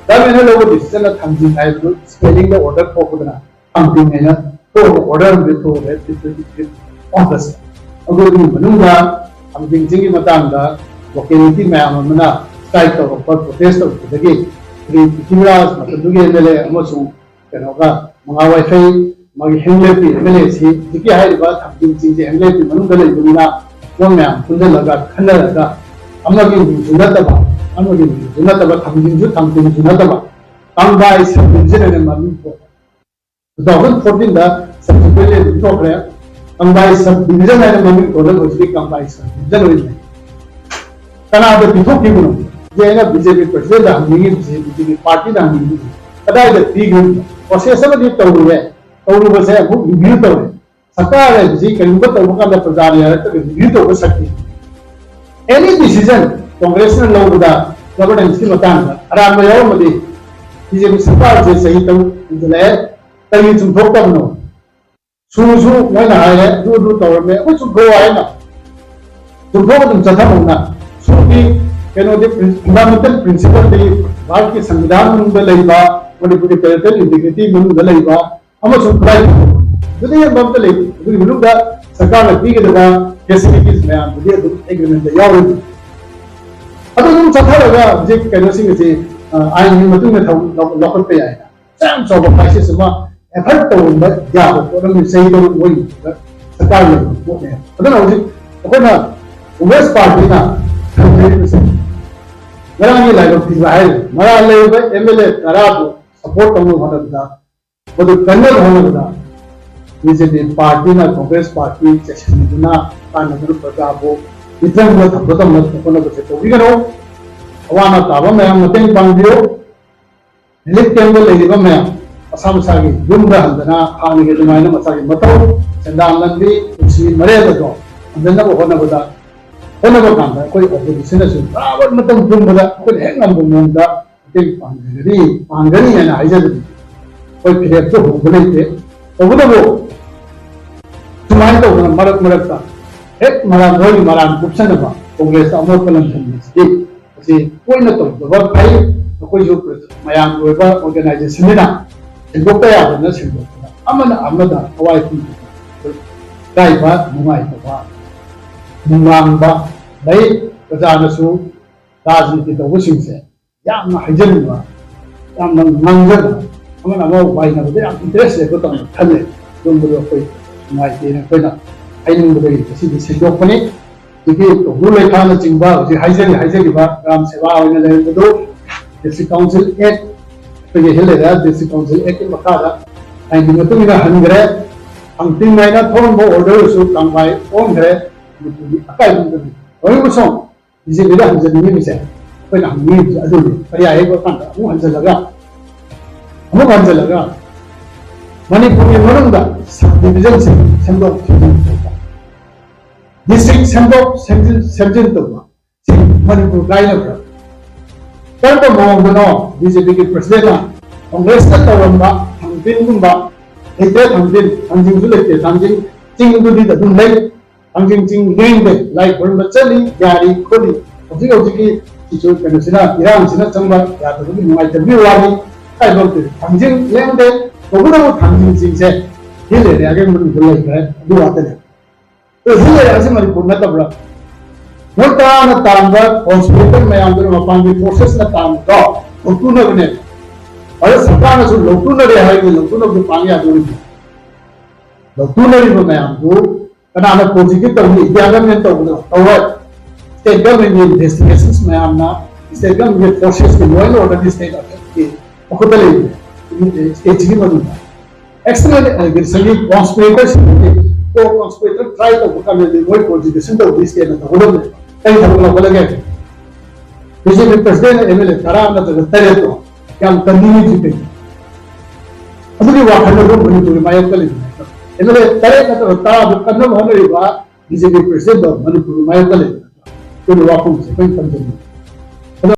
ꯒꯚꯔꯟꯃꯦꯟꯅ ꯂꯧꯕ ꯗꯤꯁꯤꯖꯟꯅ ꯊꯥꯡꯖꯤꯡ ꯍꯥꯏꯕꯗꯨ ꯁ꯭ꯄꯦꯂꯤꯡꯗ ꯑꯣꯔꯗꯔ ꯊꯣꯛꯄꯗꯨꯅ ꯊꯥꯡꯖꯤꯡ ꯍꯥꯏꯅ ꯊꯣꯛꯑꯒ ꯑꯣꯔꯗꯔ ꯑꯃꯗꯤ ꯊꯣꯛꯑꯒ ꯇ꯭ꯋꯦꯟꯇꯤ ꯐꯤꯐ ꯑꯣꯒꯁ꯫ ꯑꯗꯨꯒꯤ ꯃꯅꯨꯡꯗ ꯊꯥꯡꯖꯤꯡꯁꯤꯒꯤ ꯃꯇꯥꯡꯗ ꯂꯣꯀꯦꯂꯤꯇꯤ ꯃꯌꯥꯝ ꯑꯃꯅ ꯁ꯭ꯇ꯭ꯔꯥꯏꯛ ꯇꯧꯔꯛꯄ, ꯄ꯭ꯔꯣꯇꯦꯁ ꯇꯧꯔꯛꯄꯗꯒꯤ ꯁ꯭ꯔꯤ ꯄ꯭ꯔꯤꯊꯤꯕꯤꯔꯥꯖ ꯃꯇꯝꯗꯨꯒꯤ ꯑꯦꯝ ꯑꯦꯜ ꯑꯦ ꯑꯃꯁꯨꯡ ꯀꯩꯅꯣꯒ ꯃꯉꯥ ꯋꯥꯏꯐꯩ, ꯃꯥꯒꯤ ꯍꯦꯝꯂꯦꯠꯀꯤ ꯑꯦꯝ ꯑꯦꯜ ꯑꯦꯁꯤ ꯍꯧꯖꯤꯛꯀꯤ ꯍꯥꯏꯔꯤꯕ ꯊꯥꯡꯖꯤꯡꯁꯤꯡꯁꯦ ꯍꯦꯝꯂꯦꯠꯀꯤ ꯃꯅꯨꯡꯗ ꯂꯩꯕꯅꯤꯅ ꯃꯣꯏ ꯃꯌꯥꯝ ꯄꯨꯟꯁꯤꯜꯂꯒ ꯈꯟꯅꯔꯒ ꯑꯃꯒꯤ ꯃꯤꯡꯁꯨ ꯅꯠꯇꯕ, ꯑꯃꯒꯤ ꯃꯤꯡꯁꯨ ꯅꯠꯇꯕ, ꯊꯥꯡꯖꯤꯡꯁꯨ ꯊꯥꯡꯖꯤꯡꯁꯨ ꯅꯠꯇꯕ, ꯀꯪꯕꯥꯏ ꯁꯕ ꯗꯤꯕꯤꯖꯟ ꯍꯥꯏꯅ ꯃꯃꯤꯡ ꯊꯣꯛꯑꯦ꯫ ꯇꯨ ꯊꯥꯎꯖꯟ ꯐꯣꯔꯇꯤꯟꯗ ꯁꯕꯁꯤꯀ꯭ꯋꯦꯟꯂꯤ ꯑꯗꯨꯝ ꯊꯣꯛꯈ꯭ꯔꯦ꯫ ꯀꯪꯕꯥꯏ ꯁꯕ ꯗꯤꯕꯤꯖꯟ ꯍꯥꯏꯅ ꯃꯃꯤꯡ ꯊꯣꯟꯂꯒ ꯍꯧꯖꯤꯛꯇꯤ ꯀꯪꯕꯥꯏ ꯁꯕ ꯗꯤꯕꯤꯖꯟ ꯑꯣꯏꯅ ꯂꯩ꯫ ꯀꯅꯥꯗ ꯄꯤꯊꯣꯛꯈꯤꯕꯅꯣ? ꯁꯤꯗꯤ ꯑꯩꯅ ꯕꯤ ꯖꯦ ꯄꯤ ꯄ꯭ꯔꯁꯤꯗꯦꯟꯗ ꯍꯪꯅꯤꯡꯉꯤꯕꯁꯤ, ꯕꯤ ꯖꯦ ꯄꯤ ꯄꯥꯔꯇꯤꯗ ꯍꯪꯅꯤꯡꯉꯤꯕꯁꯤ, ꯀꯗꯥꯏꯗ ꯄꯤꯈ꯭ꯔꯤꯕꯅꯣ? ꯄ꯭ꯔꯣꯁꯦꯁ ꯑꯃꯗꯤ ꯇꯧꯔꯨꯔꯦ, ꯇꯧꯔꯨꯕꯁꯦ ꯑꯃꯨꯛ ꯔꯤꯚ꯭ꯌꯨ ꯇꯧꯔꯦ꯫ ꯁꯔꯀꯥꯔ ꯍꯥꯏꯕꯁꯤ ꯀꯔꯤꯒꯨꯝꯕ ꯇꯧꯕ ꯀꯥꯟꯗ ꯄ꯭ꯔꯖꯥꯅ ꯌꯥꯔꯛꯇ꯭ꯔꯒ ꯔꯤꯚ꯭ꯌꯨ ꯇꯧꯕ ꯁꯛꯇꯤ꯫ ꯑꯦꯅꯤ ꯗꯤꯁꯤꯖꯟ ꯀꯣꯡꯒ꯭ꯔꯦꯁꯅ ꯂꯧꯕꯗ ꯒꯚꯔꯅꯦꯟꯁꯀꯤ ꯃꯇꯥꯡꯗ ꯑꯔꯥꯟꯕ ꯌꯥꯎꯔꯝꯃꯗꯤ ꯕꯤ ꯖꯦ ꯄꯤ ꯁꯔꯀꯥꯔꯁꯦ ꯆꯍꯤ ꯇꯔꯨꯛ ꯍꯦꯟꯖꯜꯂꯛꯑꯦ, ꯀꯔꯤ ꯆꯨꯝꯊꯣꯛꯇꯕꯅꯣ? ꯁꯨꯁꯨ ꯃꯣꯏꯅ ꯍꯥꯏꯔꯦ, ꯑꯗꯨ ꯑꯗꯨ ꯇꯧꯔꯝꯃꯦ, ꯑꯩꯈꯣꯏꯁꯨ ꯒꯣ ꯍꯥꯏꯅ ꯆꯨꯝꯊꯣꯛ ꯑꯗꯨꯝ ꯆꯠꯊꯍꯧꯅ꯫ ꯁꯨꯒꯤ ꯀꯩꯅꯣꯗꯤ, ꯐꯟꯗꯥꯃꯦꯟꯇꯦꯜ ꯄ꯭ꯔꯤꯟꯁꯤꯄꯜꯗꯤ ꯚꯥꯔꯠꯀꯤ ꯁꯪꯕꯤꯙꯥꯟ ꯃꯅꯨꯡꯗ ꯂꯩꯕ, ꯃꯅꯤꯄꯨꯔꯒꯤ ꯇꯦꯔꯤꯇꯣꯔꯤꯌꯦꯜ ꯏꯟꯇꯤꯒ꯭ꯔꯤꯇꯤ ꯃꯅꯨꯡꯗ ꯂꯩꯕ ꯑꯃꯁꯨꯡ ꯈꯨꯠꯂꯥꯏ ꯑꯗꯨꯗꯤ ꯍꯦꯟꯕ ꯑꯝꯇ ꯂꯩꯇꯦ꯫ ꯑꯗꯨꯒꯤ ꯃꯅꯨꯡꯗ ꯁꯔꯀꯥꯔꯅ ꯄꯤꯒꯗꯕ ꯐꯦꯁꯤꯂꯤꯇꯤꯁ ꯃꯌꯥꯝꯗꯨꯗꯤ ꯑꯗꯨꯝ ꯑꯦꯒ꯭ꯔꯤꯃꯦꯟꯇ ꯌꯥꯎꯔꯤꯕꯅꯤ꯫ ꯑꯗꯨ ꯑꯗꯨꯝ ꯆꯠꯊꯔꯒ ꯍꯧꯖꯤꯛ ꯀꯩꯅꯣꯁꯤꯡ ꯑꯁꯤ ꯑꯥꯏꯟꯒꯤ ꯃꯇꯨꯡ ꯏꯟꯅ ꯂꯧꯈꯠꯄ ꯌꯥꯏ꯫ ꯌꯥꯝ ꯆꯥꯎꯕ ꯀ꯭ꯔꯥꯏꯁꯤꯁ ꯑꯃ ꯑꯦꯐꯔꯠ ꯇꯧꯔꯝꯕ ꯌꯥꯕ ꯄꯣꯠ ꯑꯃ ꯆꯍꯤ ꯇꯔꯨꯛ ꯑꯣꯏꯕꯗ ꯁꯔꯀꯥꯔ ꯂꯩꯕ ꯄꯣꯠꯅꯦ꯫ ꯑꯗꯨꯅ ꯍꯧꯖꯤꯛ ꯑꯩꯈꯣꯏꯅ ꯀꯣꯡꯒ꯭ꯔꯦꯁ ꯄꯥꯔꯇꯤꯅ ꯊꯝꯖꯔꯤꯕꯁꯦ ꯉꯔꯥꯡꯒꯤ ꯂꯥꯏꯕꯛ ꯊꯤꯕ ꯍꯥꯏꯔꯤꯕ ꯃꯔꯥꯜ ꯂꯩꯔꯤꯕ ꯑꯦꯝ ꯑꯦꯜ ꯑꯦ ꯇꯔꯥꯕꯨ ꯁꯄꯣꯔꯠ ꯇꯧꯅꯕ ꯍꯣꯠꯅꯕꯗ, ꯃꯗꯨ ꯀꯟꯅꯕ ꯍꯣꯠꯅꯕꯗ ꯕꯤ ꯖꯦ ꯄꯤ ꯄꯥꯔꯇꯤꯅ ꯀꯣꯡꯒ꯭ꯔꯦꯁ ꯄꯥꯔꯇꯤ ꯆꯦꯛꯁꯤꯟꯅꯗꯨꯅ ꯇꯥꯟꯅꯗꯨꯅ ꯄ꯭ꯔꯖꯥꯕꯨ ꯃꯤꯇ꯭ꯔꯪꯗ ꯊꯝꯒꯗꯕ ꯍꯣꯠꯅꯕꯁꯦ ꯇꯧꯕꯤꯒꯅꯨ꯫ ꯑꯋꯥ ꯑꯅꯥ ꯇꯥꯕ ꯃꯌꯥꯝ ꯃꯇꯦꯡ ꯄꯥꯡꯕꯤꯌꯨ꯫ ꯔꯤꯂꯤꯐ ꯀꯦꯝꯞꯇ ꯂꯩꯔꯤꯕ ꯃꯌꯥꯝ ꯃꯁꯥ ꯃꯁꯥꯒꯤ ꯌꯨꯝꯗ ꯍꯟꯗꯅ ꯍꯥꯟꯅꯒꯤ ꯑꯗꯨꯃꯥꯏꯅ ꯃꯁꯥꯒꯤ ꯃꯊꯧ, ꯁꯦꯟꯗꯥꯟ ꯂꯝꯕꯤ, ꯄꯨꯟꯁꯤ ꯃꯔꯦꯜ ꯑꯗꯣ ꯍꯟꯖꯟꯅꯕ ꯍꯣꯠꯅꯕꯗ ꯍꯣꯠꯅꯕ ꯀꯥꯟꯗ ꯑꯩꯈꯣꯏ ꯑꯣꯄꯣꯖꯤꯁꯟꯅꯁꯨ ꯇꯥꯕ ꯃꯇꯝ ꯄꯨꯝꯕꯗ ꯑꯩꯈꯣꯏꯅ ꯍꯦꯛ ꯉꯝꯕ ꯃꯑꯣꯡꯗ ꯃꯇꯦꯡ ꯄꯥꯡꯖꯒꯅꯤ, ꯄꯥꯡꯒꯅꯤ ꯍꯥꯏꯅ ꯍꯥꯏꯖꯕꯅꯤ꯫ ꯑꯩꯈꯣꯏ ꯐꯤꯔꯦꯞꯇ ꯍꯣꯡꯕ ꯂꯩꯇꯦ꯫ ꯇꯧꯕꯇꯕꯨ ꯁꯨꯃꯥꯏꯅ ꯇꯧꯗꯅ ꯃꯔꯛ ꯃꯔꯛꯇ ꯍꯦꯛ ꯃꯔꯥꯡ ꯃꯣꯏꯒꯤ ꯃꯔꯥꯡ ꯀꯨꯞꯁꯟꯅꯕ ꯀꯣꯡꯒ꯭ꯔꯦꯁꯇ ꯑꯃꯣꯠꯄ ꯂꯪꯁꯤꯟꯕꯁꯤꯗꯤ ꯃꯁꯤ ꯇꯣꯏꯅ ꯇꯧꯗꯕ ꯐꯩ꯫ ꯑꯩꯈꯣꯏꯁꯨ ꯃꯌꯥꯝꯒꯤ ꯑꯣꯏꯕ ꯑꯣꯔꯒꯅꯥꯏꯖꯦꯁꯟꯅꯤꯅ ꯁꯦꯡꯗꯣꯛꯄ ꯌꯥꯕꯅ ꯁꯦꯡꯗꯣꯛꯄꯗ ꯑꯃꯅ ꯑꯃꯗ ꯑꯋꯥꯏ ꯄꯨꯝꯕꯗ ꯏꯀꯥꯏꯕ, ꯅꯨꯡꯉꯥꯏꯇꯕ, ꯅꯨꯡꯅꯥꯡꯕ ꯂꯩ꯫ ꯄ꯭ꯔꯖꯥꯅꯁꯨ ꯔꯥꯖꯅꯤꯇꯤ ꯇꯧꯕꯁꯤꯡꯁꯦ ꯌꯥꯝꯅ ꯍꯥꯏꯖꯅꯤꯡꯕ, ꯌꯥꯝꯅ ꯉꯥꯡꯖꯕ, ꯑꯃꯅ ꯑꯃ ꯋꯥꯏꯅꯕꯗ ꯌꯥꯝ ꯏꯟꯇꯔꯦꯁ ꯂꯩꯕ ꯇꯧꯅ ꯈꯜꯂꯦ꯫ ꯑꯗꯨꯝꯕꯗꯣ ꯑꯩꯈꯣꯏ ꯅꯨꯡꯉꯥꯏꯇꯦꯅ ꯑꯩꯈꯣꯏꯅ ꯍꯥꯏꯅꯤꯡꯕꯗꯒꯤ ꯉꯁꯤꯗꯤ ꯁꯦꯡꯗꯣꯛꯄꯅꯤ꯫ ꯑꯗꯒꯤ ꯀꯧꯕ꯭ꯔꯨ ꯂꯩꯈꯥꯅꯆꯤꯡꯕ ꯍꯧꯖꯤꯛ ꯍꯥꯏꯖꯔꯤ, ꯍꯥꯏꯖꯔꯤꯕ ꯒ꯭ꯔꯥꯝ ꯁꯦꯕꯥ ꯑꯣꯏꯅ ꯂꯩꯔꯝꯕꯗꯨ ꯗꯤꯁꯇ꯭ꯔꯤꯛ ꯀꯥꯎꯟꯁꯤꯜ ꯑꯦꯛ, ꯑꯩꯈꯣꯏꯒꯤ ꯍꯤꯜ ꯑꯦꯔꯤꯌꯥ ꯗꯤꯁꯇ꯭ꯔꯤꯛ ꯀꯥꯎꯟꯁꯤꯜ ꯑꯦꯛꯀꯤ ꯃꯈꯥꯗ ꯑꯥꯏꯟꯒꯤ ꯃꯇꯨꯡ ꯏꯟꯅ ꯍꯟꯈ꯭ꯔꯦ꯫ ꯍꯪꯇꯤꯡ ꯍꯥꯏꯅ ꯊꯣꯛꯂꯝꯕ ꯑꯣꯔꯗꯔꯁꯨ ꯀꯥꯡꯕꯥꯏ ꯑꯣꯟꯈ꯭ꯔꯦ꯫ ꯃꯅꯤꯄꯨꯔꯒꯤ ꯑꯀꯥꯏꯕ ꯑꯃꯗꯅꯤ꯫ ꯂꯣꯏꯅꯃꯛꯁꯨ ꯕꯤ ꯖꯦ ꯄꯤꯗ ꯍꯟꯖꯅꯤꯡꯉꯤꯕꯁꯦ, ꯑꯩꯈꯣꯏꯅ ꯍꯪꯅꯤꯡꯉꯤꯕꯁꯦ ꯑꯗꯨꯅꯤ꯫ ꯀꯔꯤ ꯍꯥꯏꯕ ꯀꯥꯟꯗ ꯑꯃꯨꯛ ꯍꯟꯖꯜꯂꯒ, ꯑꯃꯨꯛ ꯍꯟꯖꯜꯂꯒ ꯃꯅꯤꯄꯨꯔꯒꯤ ꯃꯅꯨꯡꯗ ꯁꯕ ꯗꯤꯕꯤꯖꯟꯁꯤꯡ ꯁꯦꯝꯗꯣꯛ ꯁꯦꯝꯖꯤꯟ ꯇꯧꯕ, ꯗꯤꯁꯇ꯭ꯔꯤꯛ ꯁꯦꯝꯗꯣꯛ ꯁꯦꯝꯖꯤꯟ, ꯁꯦꯝꯖꯤꯟ ꯇꯧꯕ, ꯁꯤ ꯃꯅꯤꯄꯨꯔ ꯀꯥꯏꯅꯕ꯭ꯔꯥ? ꯀꯔꯝꯕ ꯃꯑꯣꯡꯗꯅꯣ ꯕꯤ ꯖꯦ ꯄꯤꯒꯤ ꯄ꯭ꯔꯁꯤꯗꯦꯟꯅ ꯀꯣꯡꯒ꯭ꯔꯦꯁꯅ ꯇꯧꯔꯝꯕ ꯊꯥꯡꯖꯤꯡꯒꯨꯝꯕ, ꯂꯩꯇ꯭ꯔꯦ ꯊꯥꯡꯖꯤꯡ, ꯊꯥꯡꯖꯤꯡꯁꯨ ꯂꯩꯇꯦ, ꯊꯥꯡꯖꯤꯡ ꯆꯤꯡꯗꯨꯗꯤ ꯑꯗꯨꯝ ꯂꯩ, ꯊꯥꯡꯖꯤꯡ ꯆꯤꯡ ꯂꯦꯡꯗꯦ, ꯂꯥꯏ ꯈꯨꯔꯨꯝꯕ ꯆꯠꯂꯤ, ꯌꯥꯔꯤ ꯈꯣꯠꯂꯤ꯫ ꯍꯧꯖꯤꯛ ꯍꯧꯖꯤꯛꯀꯤ ꯁꯤꯆꯨ-, ꯀꯩꯅꯣꯁꯤꯅ, ꯏꯔꯥꯡꯁꯤꯅ ꯆꯪꯕ ꯌꯥꯗꯕꯒꯤ ꯅꯨꯡꯉꯥꯏꯇꯕꯒꯤ ꯋꯥꯅꯤ꯫ ꯍꯥꯏꯕ ꯑꯃꯗꯤ ꯊꯥꯡꯖꯤꯡ ꯂꯦꯡꯗꯦ, ꯇꯧꯕꯇꯕꯨ ꯊꯥꯡꯖꯤꯡ ꯆꯤꯡꯁꯦ ꯍꯤꯜ ꯑꯦꯔꯤꯌꯥꯒꯤ ꯃꯅꯨꯡꯗ ꯂꯩꯈ꯭ꯔꯦ, ꯑꯗꯨ ꯉꯥꯛꯇꯅꯦ꯫ ꯑꯗꯣ ꯍꯤꯜ ꯑꯦꯔꯤꯌꯥꯁꯤ ꯃꯅꯤꯄꯨꯔ ꯅꯠꯇꯕ꯭ꯔꯥ? ꯃꯣꯏ ꯇꯔꯥꯅ ꯇꯥꯟꯕ ꯀꯣꯟꯁꯄꯤꯔꯦꯇꯔ ꯃꯌꯥꯝꯗꯨꯅ ꯃꯄꯥꯟꯒꯤ ꯐꯣꯔꯁꯦꯁꯅ ꯇꯥꯟꯕꯗꯣ ꯂꯧꯊꯣꯛꯅꯕꯅꯦ꯫ ꯚꯥꯔꯠ ꯁꯔꯀꯥꯔꯅꯁꯨ ꯂꯧꯊꯣꯛꯅꯔꯦ ꯍꯥꯏꯔꯒ ꯂꯧꯊꯣꯛꯅꯕꯗꯨ ꯄꯥꯡ ꯌꯥꯗꯣꯔꯤꯕꯅꯤ꯫ ꯂꯧꯊꯣꯛꯅꯔꯤꯕ ꯃꯌꯥꯝꯗꯨ ꯀꯅꯥꯅ ꯄ꯭ꯔꯣꯁꯤꯀ꯭ꯌꯨꯠ ꯇꯧꯅꯤ? ꯏꯟꯗꯤꯌꯥ ꯒꯚꯔꯟꯃꯦꯟ ꯇꯧꯕꯗꯣ ꯇꯧꯔꯣꯏ꯫ ꯁ꯭ꯇꯦꯠ ꯒꯚꯔꯟꯃꯦꯟꯒꯤ ꯏꯟꯚꯦꯁꯇꯤꯒꯦꯁꯟꯁ ꯃꯌꯥꯝꯅ, ꯁ꯭ꯇꯦꯠ ꯒꯚꯔꯟꯃꯦꯟꯒꯤ ꯐꯣꯔꯁꯦꯁꯀꯤ ꯂꯣꯏꯅ ꯑꯣꯔꯗꯔꯗꯤ ꯁ꯭ꯇꯦꯠ ꯒꯚꯔꯟꯃꯦꯟꯒꯤ ꯃꯈꯨꯠꯇ ꯂꯩꯕꯅꯦ, ꯁ꯭ꯇꯦꯠꯁꯤꯒꯤ ꯃꯅꯨꯡꯗ꯫ ꯑꯦꯛꯁꯇ꯭ꯔꯅꯦꯜ ꯑꯦꯂꯤꯒꯦꯁꯟꯒꯤ ꯀꯣꯟꯁꯄꯤꯔꯦꯇꯔꯁꯤꯡꯗꯨꯗꯤ ꯀꯣ ꯀꯣꯟꯁꯄꯤꯔꯦꯇꯔ ꯇ꯭ꯔꯥꯏ ꯇꯧꯕ ꯀꯥꯟꯗꯗꯤ ꯃꯣꯏ ꯄ꯭ꯔꯣꯁꯤꯀ꯭ꯌꯨꯁꯟ ꯇꯧꯕꯗꯤ ꯁ꯭ꯇꯦꯠꯅ ꯇꯧꯒꯗꯕꯅꯦ꯫ ꯀꯔꯤ ꯊꯕꯛ ꯂꯧꯈꯠꯂꯒꯦ? B J P president M L A ꯇꯔꯥ ꯅꯠꯇ꯭ꯔꯒ ꯇꯔꯦꯠꯇꯣ ꯌꯥꯝ ꯀꯟꯅꯤꯡꯉꯤꯁꯤ ꯀꯩꯅꯣ? ꯑꯗꯨꯒꯤ ꯋꯥꯈꯜꯗꯣ ꯑꯗꯨꯝ ꯃꯅꯤꯄꯨꯔꯒꯤ ꯃꯥꯌꯣꯛꯇ ꯂꯩꯕꯅꯦ꯫ ꯑꯦꯝ ꯑꯦꯜ ꯑꯦ ꯇꯔꯦꯠ ꯅꯠꯇ꯭ꯔꯒ ꯇꯔꯥꯗꯨ ꯀꯟꯅꯕ ꯍꯣꯠꯅꯔꯤꯕ ꯕꯤ ꯖꯦ ꯄꯤ ꯄ꯭ꯔꯁꯤꯗꯦꯟꯗꯣ ꯃꯅꯤꯄꯨꯔꯒꯤ ꯃꯥꯌꯣꯛꯇ ꯂꯩꯕꯅꯦ꯫ ꯑꯗꯨꯅ ꯋꯥꯐꯝꯁꯦ ꯑꯩꯈꯣꯏꯅ ꯊꯝꯖꯅꯤꯡꯉꯤ꯫